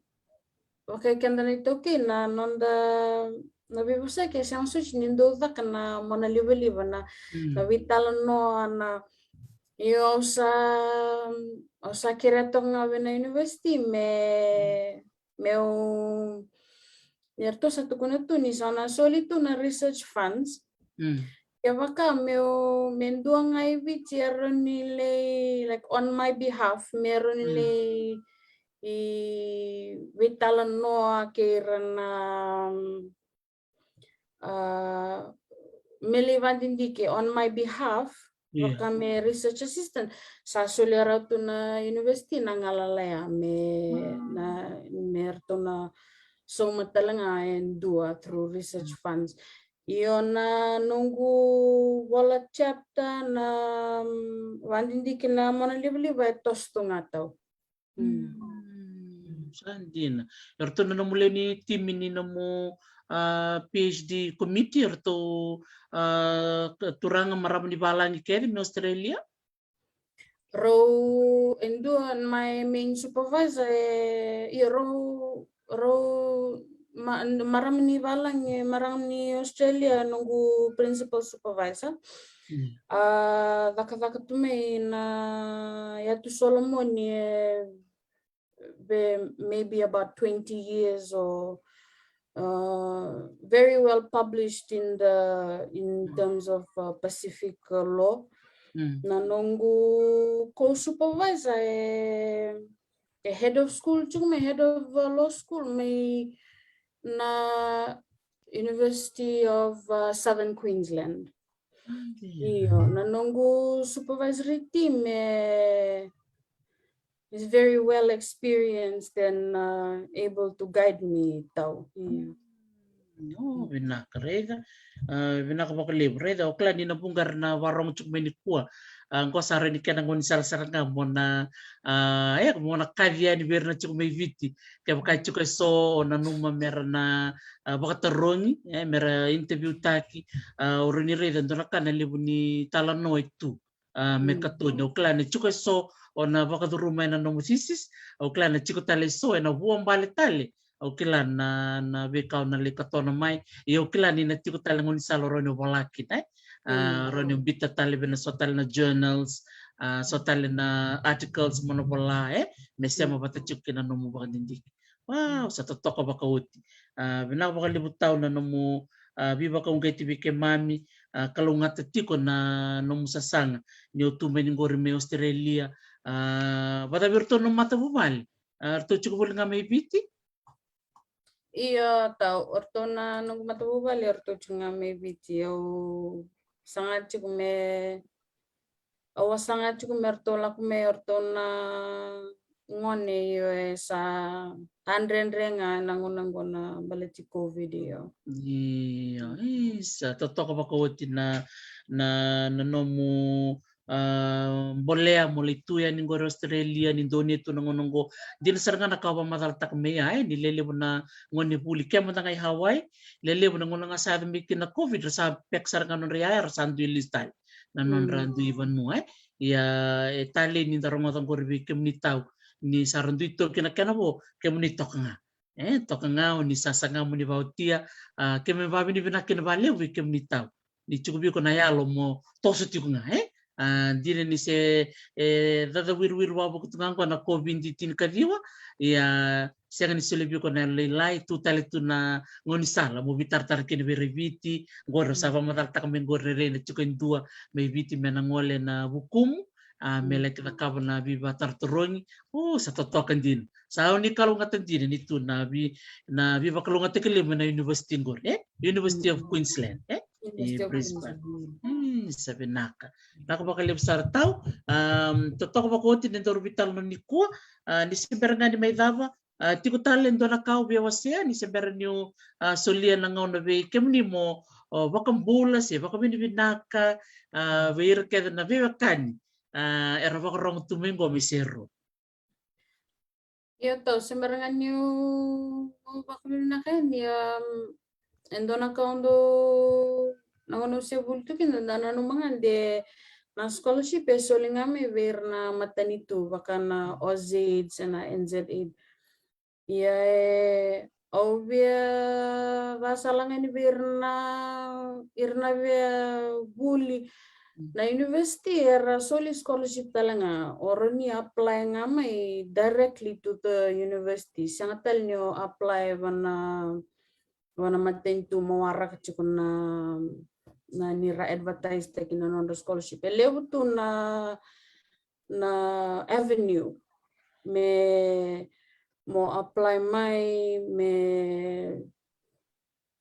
okay, keda na iTaukei na noda, na veivosaki e sega soti ni dau caka na mona livaliva na, na veitalanoa na, io au sa, au sa kerea toka ga vei na university me, meu, ni ratou sa tukuna tu ni sa na soli tu na research funds. Kevaka meu, me dua ga i Viti e rawa ni lai, like, on my behalf, me rawa ni lai i veitalanoa kei ira na, a, me lai vakadidike on my behalf, vaka me research assistant. Sa solia rau tu na university na galala ya me, na, me ratou na sauma tale ga e dua through research funds. Io na noqu vola chapter na, mm, vakadidike na mona livaliva e toso tu ga Tau. Sa dina. Eratou na nomu lewe ni timi ni nomu, a, PhD committee, eratou, a, turaga, marama ni valagi kece mai Australia? Rau e dua, my main supervisor, e, io rau, rau ma-, marama ni valagi, marama ni Australia, noqu principal supervisor. A, cakacaka tu mai na yatu Solomoni, e, be-, maybe about twenty years or, uh, very well published in the, in terms of, uh, Pacific, uh, law. Na noqu co-supervisor e, e head of school tiko mai, head of, uh, law school mai na University of, uh, Southern Queensland. Io, na noqu supervisory team e is very well experienced and, uh, able to guide me Tau. Io. Io, vinaka raica. A, vinaka vakalevu raica. O kila ni na vuqa era na varogo tiko mai nikua. A, qo sa rai ni kena gaunisala sara ga mo na, a, e, mo na kaci yani vei ira na tiko mai Viti. Kevaka e tiko e so o nanuma mera na, a, vakatarogi, e, mera interview taki, a, o rawa ni raica dua na ka na levu ni talanoa e tu, a, me katoni. O kila ni tiko e so o na vakacuruma ena nomu thesis, o kila na tiko tale e so ena vuabale tale. O kila na, na veika o na lai katona mai, ia o kila ni na tiko tale gaunisala o rawa ni o vola kina, e. A, rawa ni o bita tale vei na so tale na journals, a, so tale na articles mo na vola, e, me sema vata tiko kei na nomu vakadidike. Wow, sa totoka vakaoti. A, vinaka vakalevu Tau na nomu, a, veivakauqeti vei keimami, a, kalougata tiko na nomu sasaga ni o tu mai ni qori mai Australia. A, vata vei iratou na nomu matavuvale, a, ratou tiko voli ga mai Viti? Io Tau, o ratou na noqu matavuvale o ratou tiko ga mai Viti. Au saga tiko me, au a saga tiko me ratou lako mai o ratou na gone, io e sa dredre ga na gauna qo na baleti COVID, io. Io, isa, totoka vakaoti na, na, na nomu, a, bolea mo lai tu yani qori Australia, ni donuya tu na gauna qo. Dina sara ga na ka au vakamacalataka mai ya, e, ni lelevu na gone vuli, ke mada ga i Hawaii, lelevu na gauna ga sa yaco mai kina na COVID, ra sa pek sara ga nodra yaya, ra sa dui lesu tale na nodra dui vanua, e. Ia, e talei ni da rogoca qori vei kemuni Tau, ni sa ra dui toki na kena vo, kemuni toka ga. E, toka ga o ni sasaga mo ni vaotia, a, keimami vavinavinaka kina valevu vei kemuni Tau. Ni tiko vei iko na yalo mo toso tiko ga, e? A, dina ni se, e, caca wiriwiri wavoki tu ga qo na COVID tinikaciwa. Ia, sega ni solia vei iko na yalolailai, tu tale tu na gaunisala mo veitaratara kina vei ira i Viti. Qori au sa vakamacalataka mai qori, rairai na tiko e dua mai Viti me na gole na Vukumu, a, me laki cakava na veivakatorotorogi. O, sa totoka dina. Sa au ni kalougata dina ni tu na vei, na veivakalougatataki levu mai na university qori, e? University of Queensland, e? University of Brisbane. Queensland. Hmm, sa vinaka. Vinaka vakalevu sara tau. Am, totoka vakaoti na nodaru veitalanoa nikua. A, ni se bera ga ni mai cava, a, tiko tale e dua na ka au via wasea, ni se bera niu, a, solia na gauna vei kemuni mo, o, vakabula se vakavinavinaka, a, vei ira kece na veiwekani, a, era vakarogo tu mai qo mai Serua. Io, tau, se bera ga niu vakavinavinaka yani, am, e dua na ka au dau, na gauna au se vuli tu kina, au nanuma ga de na scholarship e soli ga mai vei ira na matanitu, vaka na Ausaid se na NZ Aid. Ia, e, au via vakasala ga yani vei ira na, ira na via vuli. Na university era soli scholarship tale ga, o rawa ni apply ga mai directly to the university. Sega tale ni o apply vana, vana matanitu mo waraka tiko na, na ni ra advertise taki na nodra scholarship. E levu tu na, na avenue me mo apply mai, me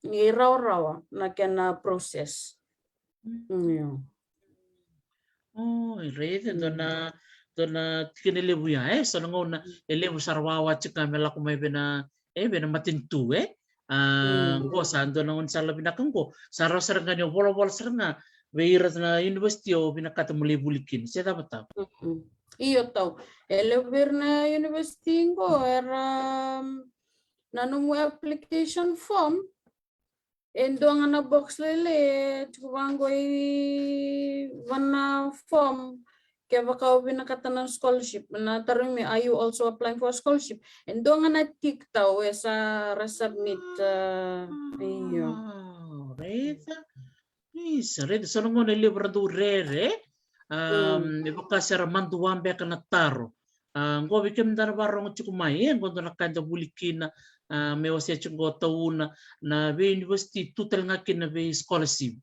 ni rawarawa na kena process. Mm. Io. O, e raica, dua na, dua na tikina levu ya, e, so na gauna e levu sara wawa tiko me lako mai vei na, e, vei na matanitu, e. A, qo sa dua na gaunisala vinaka qo. Sa rawa sara ga ni o volavola sara ga vei ira na university o vinakata mo lai vuli kina. Se cava tau? Mm-mm. Io tau. E levu vei ira na university qo, era, mm, na nomu application form, e dua ga na box lailai e tiko vaqo i vana form, kevaka o vinakata na scholarship. Na tarogi me, are you also applying for a scholarship? E dua ga na tick tau e sa ra submit, a, io. A, raica. Isa, raica, so na gauna e levu ra dau rere, a, e vaka se ra madua beka na taro. A, qo vei kemudou na varogo tiko mai, e, qo dua na ka eda vuli kina, a, me wasea tiko qo tau na, na vei university tu tale ga kina vei scholarship.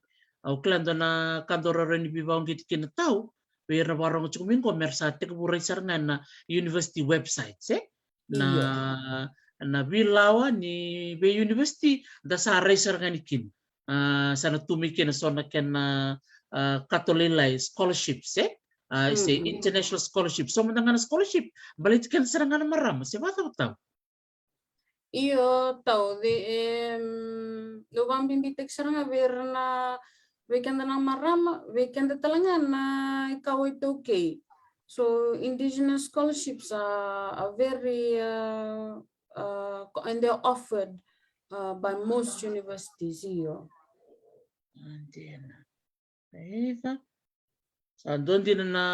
Au kila dua na ka dau rawa ni veivauqeti kina tau, vei ira na varogo tiko mai qo, me ra sa tekivu rai sara ga na university website, e? Na, na veilawa ni vei university, da sa rai sara ga ni kina. A, sa na tu mai kina so na kena, a, kato lailai, scholarships, e? A, se international scholarship. So mada ga na scholarship, baleti keda sara ga na marama, se vacava tau? Io, tau, de, em, dau vakabibitaki sara ga vei ira na, vei keda na marama, vei keda tale ga na ikawa iTaukei. So, indigenous scholarships are, are very, uh, uh, co-, and they're offered, uh, by most universities, io. Dina. Raica. Sa dua dina na,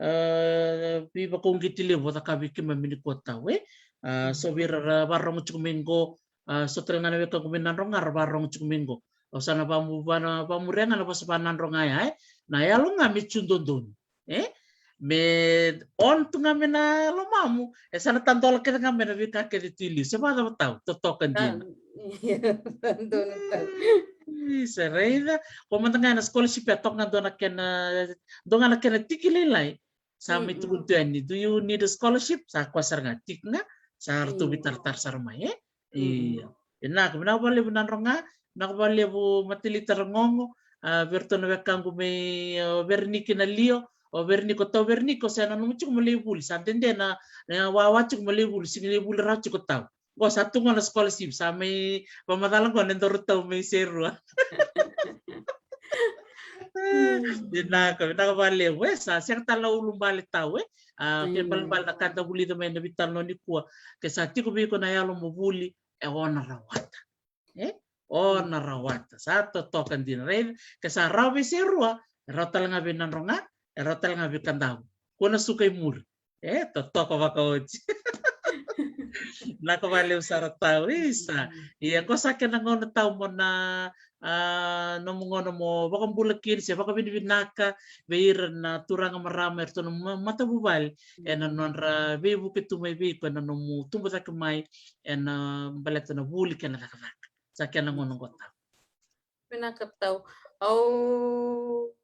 e, veivakauqeti levu au cakava vei keimami nikua tau, e. A, so vei ira ra varogo tiko mai qo, a, so tale ga na wekaqu mai Nadroga ra varogo tiko mai qo. Au sa na vamu-, va-, na vamuria ga na vosa vaNadroga ya, e. Na yalo ga me tu dodonu, e. Me on tu ga mai na lomamu, e sa na tadola kece ga mai na veika kece tu i liu. Se vacava tau, totoka dina. Donu tau. Isa, raica. Ko mada ga na scholarship e toka ga dua na kena, dua ga na kena tiki lailai. Sa mai tukuni tu yani, do you need a scholarship? Sa koya sara ga, tiki ga, sa ratou veitaratara sara mai, e? Io. Vinaka, vinaka vakalevu Nadroga, vinaka vakalevu Matalita Ragogo, a, vei iratou na wekaqu mai, o Vereniki na Lio, o Vereniki, o tau Vereniki, o sa nanuma tiko mo lai vuli, sa dede na, na wawa tiko mo lai vuli, sega ni lai vuli rawa tiko tau. Qo sa tu qo na scholarship, sa mai vakamacala qo na nodaru tau mai Serua. Vinaka, vinaka vakalevu, e, sa sega tale na ulubale tau, e. A, kena ibalebale na ka da vulica mai na veitalanoa nikua, ke sa tiko vei iko na yalo mo vuli, e, o na rawata. E? O na rawata. Sa totoka dina. Raica, ke sa rawa vei Serua, e rawa tale ga vei Nadroga, e rawa tale ga vei Kadavu. Ko na suka i muri. E, totoka vakaoti. Vinaka vakalevu sara tau, isa. Ia, qo sa kena gauna tau mo na, a, nomu gauna mo vakabula kina se vakavinavinaka vei ira na turaga, marama, eratou na ma-, matavuvale ena nodra veivuke tu mai vei iko ena nomu tubu cake mai ena baleta na vuli kei na cakacaka. Sa kena gauna qo tau. Vinaka tau. Au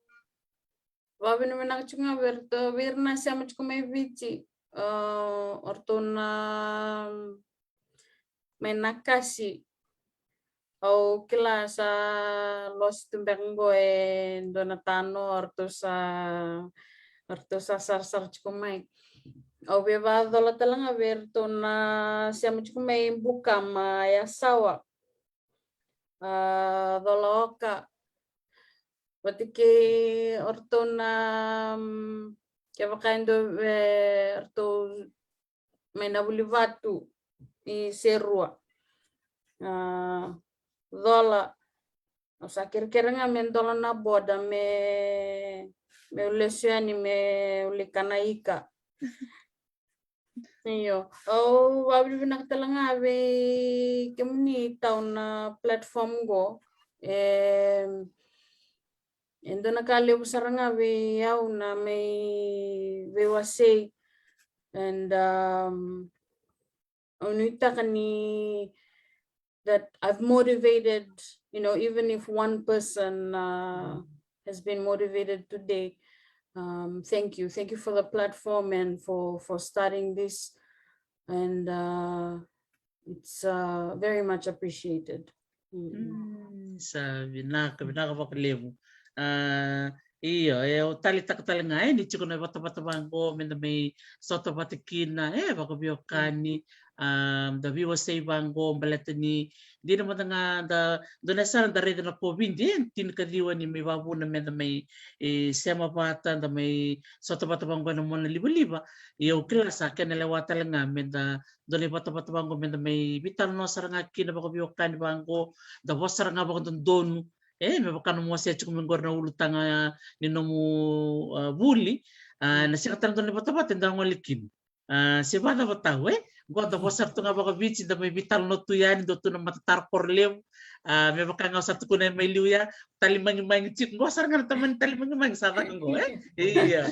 vakavinavinaka tiko ga vei iratou, vei ira na sema tiko mai Viti. A, o ratou na mai Nakasi. Au kila sa losi tu beka qo e dua na tano, o ratou sa, o ratou sa sarasara tiko mai. Au via vakacola tale ga vei iratou na sema tiko mai Bukama, Yasawa. A, Colaoka. Vata kei o ratou na, mm, kevaka e dua, e, o ratou mai Navulivatu, i Serua. A, Cola, au sa kerekere ga me dola na boda me, meu lesu yani meu lai kana ika. Io, au vakavinavinaka tale ga vei kemuni tau na platform qo. E, e dua na ka levu sara ga vei au na mai veiwasei. And, um, au nuitaka ni that I've motivated, you know, even if one person, uh, has been motivated today, um, thank you. Thank you for the platform and for, for starting this. And, uh, it's, uh, very much appreciated. Mm. Mm, sa vinaka, vinaka vakalevu. A, io, e, au taleitaka tale ga, e, ni tiko na vatavata vaqo me da mai sota vata kina, e, vakaveiwekani, a, da veiwasei vaqo, baleta ni dina mada ga da, dua na yasana da raica na COVID, e, tinikaciwa ni mai vavuna me da mai, e, sema vata, da mai sota vata vaqo ena monalivaliva. Ia au kila sa kena lewa tale ga me da dua na ivatavata vaqo me da mai veitalanoa sara ga kina vakaveiwekani vaqo, da vosa sara ga vakadodonu. E, me vaka nomu wasea tiko mai qori na ulutaga ni nomu, a, vuli, a, na sega tale dua na ivatavata eda gole kina. A, se vakacava tau, e? Qo da vosa sara tu ga vakaviti, da mai veitalanoa tu yani, dua tu na matataro koro levu. A, me vaka ga au sa tukuna mai liu ya, talimagimagi tiko, qo sara ga na tamani talimagimagi sa caka qo, e? Io.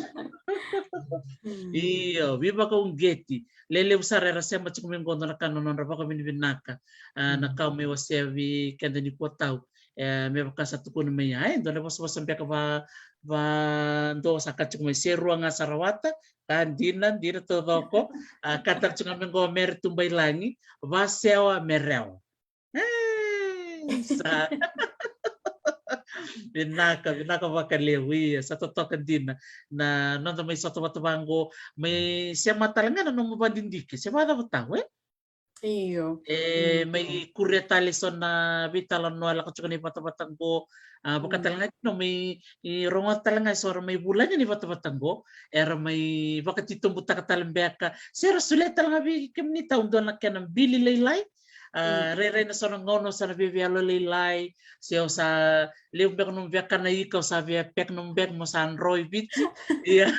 Io, veivakauqeti. Lelevu sara era sema tiko mai qo, dua na ka na nodra vakavinavinaka. A, na ka au mai wasea vei keda nikua tau. E, me vaka sa tukuna mai ya, e, dua na vosavosa beka va, va, dua sa ka tiko mai, Serua ga sa rawata, ka dina, dina taucoko. A, ka tale tiko ga mai qo, Mere Tubailagi, vasewa me rewa. E, sa. Vinaka, vinaka vakalevu, ia, sa totoka dina. Na noda mai sota vata vaqo, mai sema tale ga na nomu vadidike, se vakacava tau, e? Io. E, mai kuria tale so na veitalanoa, lako tiko na ivatavata qo. A, vaka tale ga kina mai, e, rogoca tale ga eso era mai vulagi na ivatavata qo, era mai vakatitobutaka tale beka. Se ra solia tale ga vei kemuni tau dua na kena bili lailai. A, rairai na so na gauna o sa na via, via yalo lailai, se o sa levu beka nomu via kana ika, o sa via pek nomu bek mo sa dro i Viti. Ia.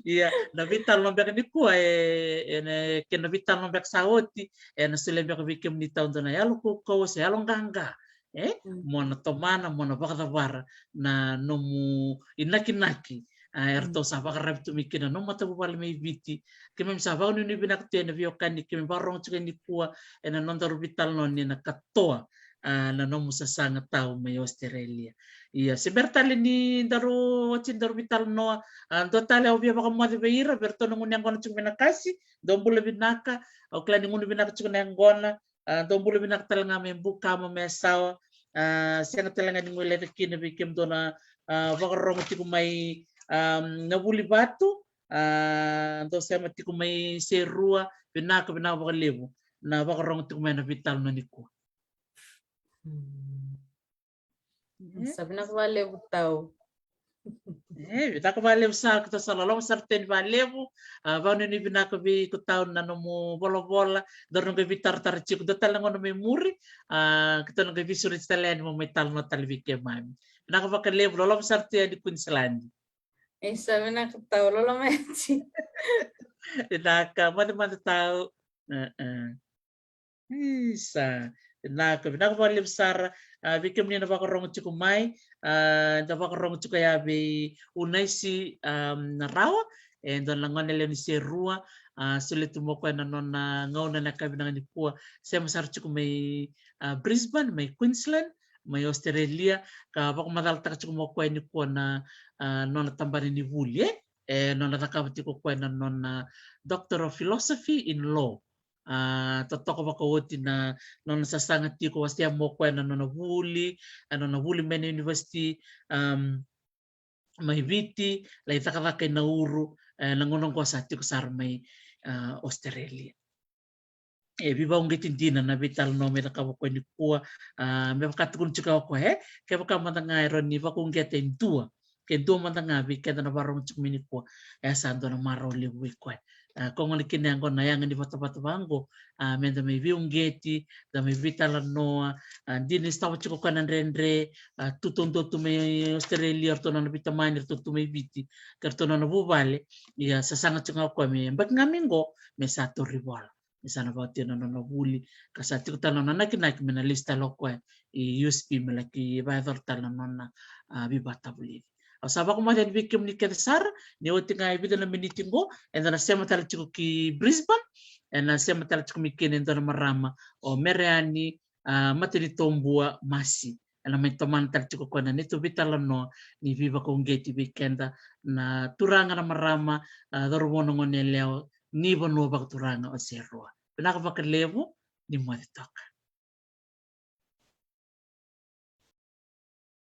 Ia, na veitalanoa beka nikua, e, e, na, kei na veitalanoa beka sa oti, e, na solia beka vei kemuni tau dua na yalo kaukauwa se yalo qaqa. E, mo na tomana, mo na vakacavara na nomu inakinaki. A, eratou sa vakararavi tu mai kina na nomu matavuvale mai Viti. Keimami sa vakanuinui vinaka tu ena veiwekani keimami vakarorogo tiko nikua ena nodaru veitalanoa ni na katoa, a, na nomu sasaga tau mai Australia. Ia, se bera tale ni daru oti daru veitalanoa, a, dua tale au via vakamoce vei ira, vei iratou na gunu yaqona tiko mai Nakasi, dou bula vinaka, au kila ni gunu vinaka tiko na yaqona, a, dou bula vinaka tale ga mai Bukama, mai Yasawa, a, sega tale ga ni guileca kina vei kemudou na, a, vakarorogo tiko mai, a, Navulivatu, a, dou sema tiko mai Serua, vinaka, vinaka vakalevu na vakarorogo tiko mai na veitalanoa nikua. Mm. E? Sa vinaka vakalevu tau. E, vinaka vakalevu sara, keitou sa loloma sara tu yani vakalevu. A, vakanuinui vinaka vei iko tau na nomu volavola, daru na qai veitaratara tiko dua tale na gauna mai muri. A, keitou na qai veisureti tale yani mo mai talanoa tale vei keimami. Vinaka vakalevu, loloma sara tu yani Queensland. E, sa vinaka tau, loloma yani. Vinaka, moce mada tau. Isa. Vinaka, vinaka vakalevu sara. A, vei kemuni na vakarogo tiko mai, a, da vakarogo tiko ya vei Unaisi, a, na Rawa, e dua na gone lewe ni Serua, a, solia tu mo koya na nona gauna na yakavi vinaka nikua, sema sara tiko mai, a, Brisbane, mai Queensland, mai Australia, ka vakamacalataka tiko mo koya nikua na, a, nona tabana ni vuli, e, e nona cakava tiko koya na nona Doctor of Philosophy in Law. A, totoka vakaoti na nona sasaga tiko, wasea mo koya na nona vuli, a, nona vuli mai na university, um, mai Viti, lai cakacaka i Nauru, e, na gauna oqo sa tiko sara mai, a, Australia. E veivakauqeti dina na veitalanoa me cakava koya nikua, a, me vaka tukuna tiko o koya, e, kevaka mada ga e rawa ni vakauqeta e dua, ke dua mada ga vei keda na varogo tiko mai nikua, e sa dua na marau levu vei koya. A, ko gona kina ya qo na yaga ni vatavata vaqo, a, meda mai veiuqeti, da mai veitalanoa, a, dina ni sotava tiko koya na dredre, a, tu taudua tu mai Australia, ratou nona veitamani, ratou tu mai Viti, ka ratou nona vuvale, ia sasaga tiko ga o koya me yabaki ga mai qo, me sa tauri vola. Me sa na vakatia na nona vuli, ka sa tiko tale na nona nakinaki me na lesu tale o koya i U S P me laki vakayacora tale na nona, a, veivakatavulici. Au sa vakamoce yani vei kemuni kece sara, ni oti ga e vica na miniti qo, eda na sema tale tiko ki Brisbane, ena sema tale tiko mai kina e dua na marama, o Mereani, a, Matanitobua Masi. Ena mai tomana tale tiko koya na neitou veitalanoa ni veivakauqeti vei keda na turaga na marama, a, cauravou na goneyalewa ni vanua vakaturaga o Serua. Vinaka vakalevu, ni moce toka.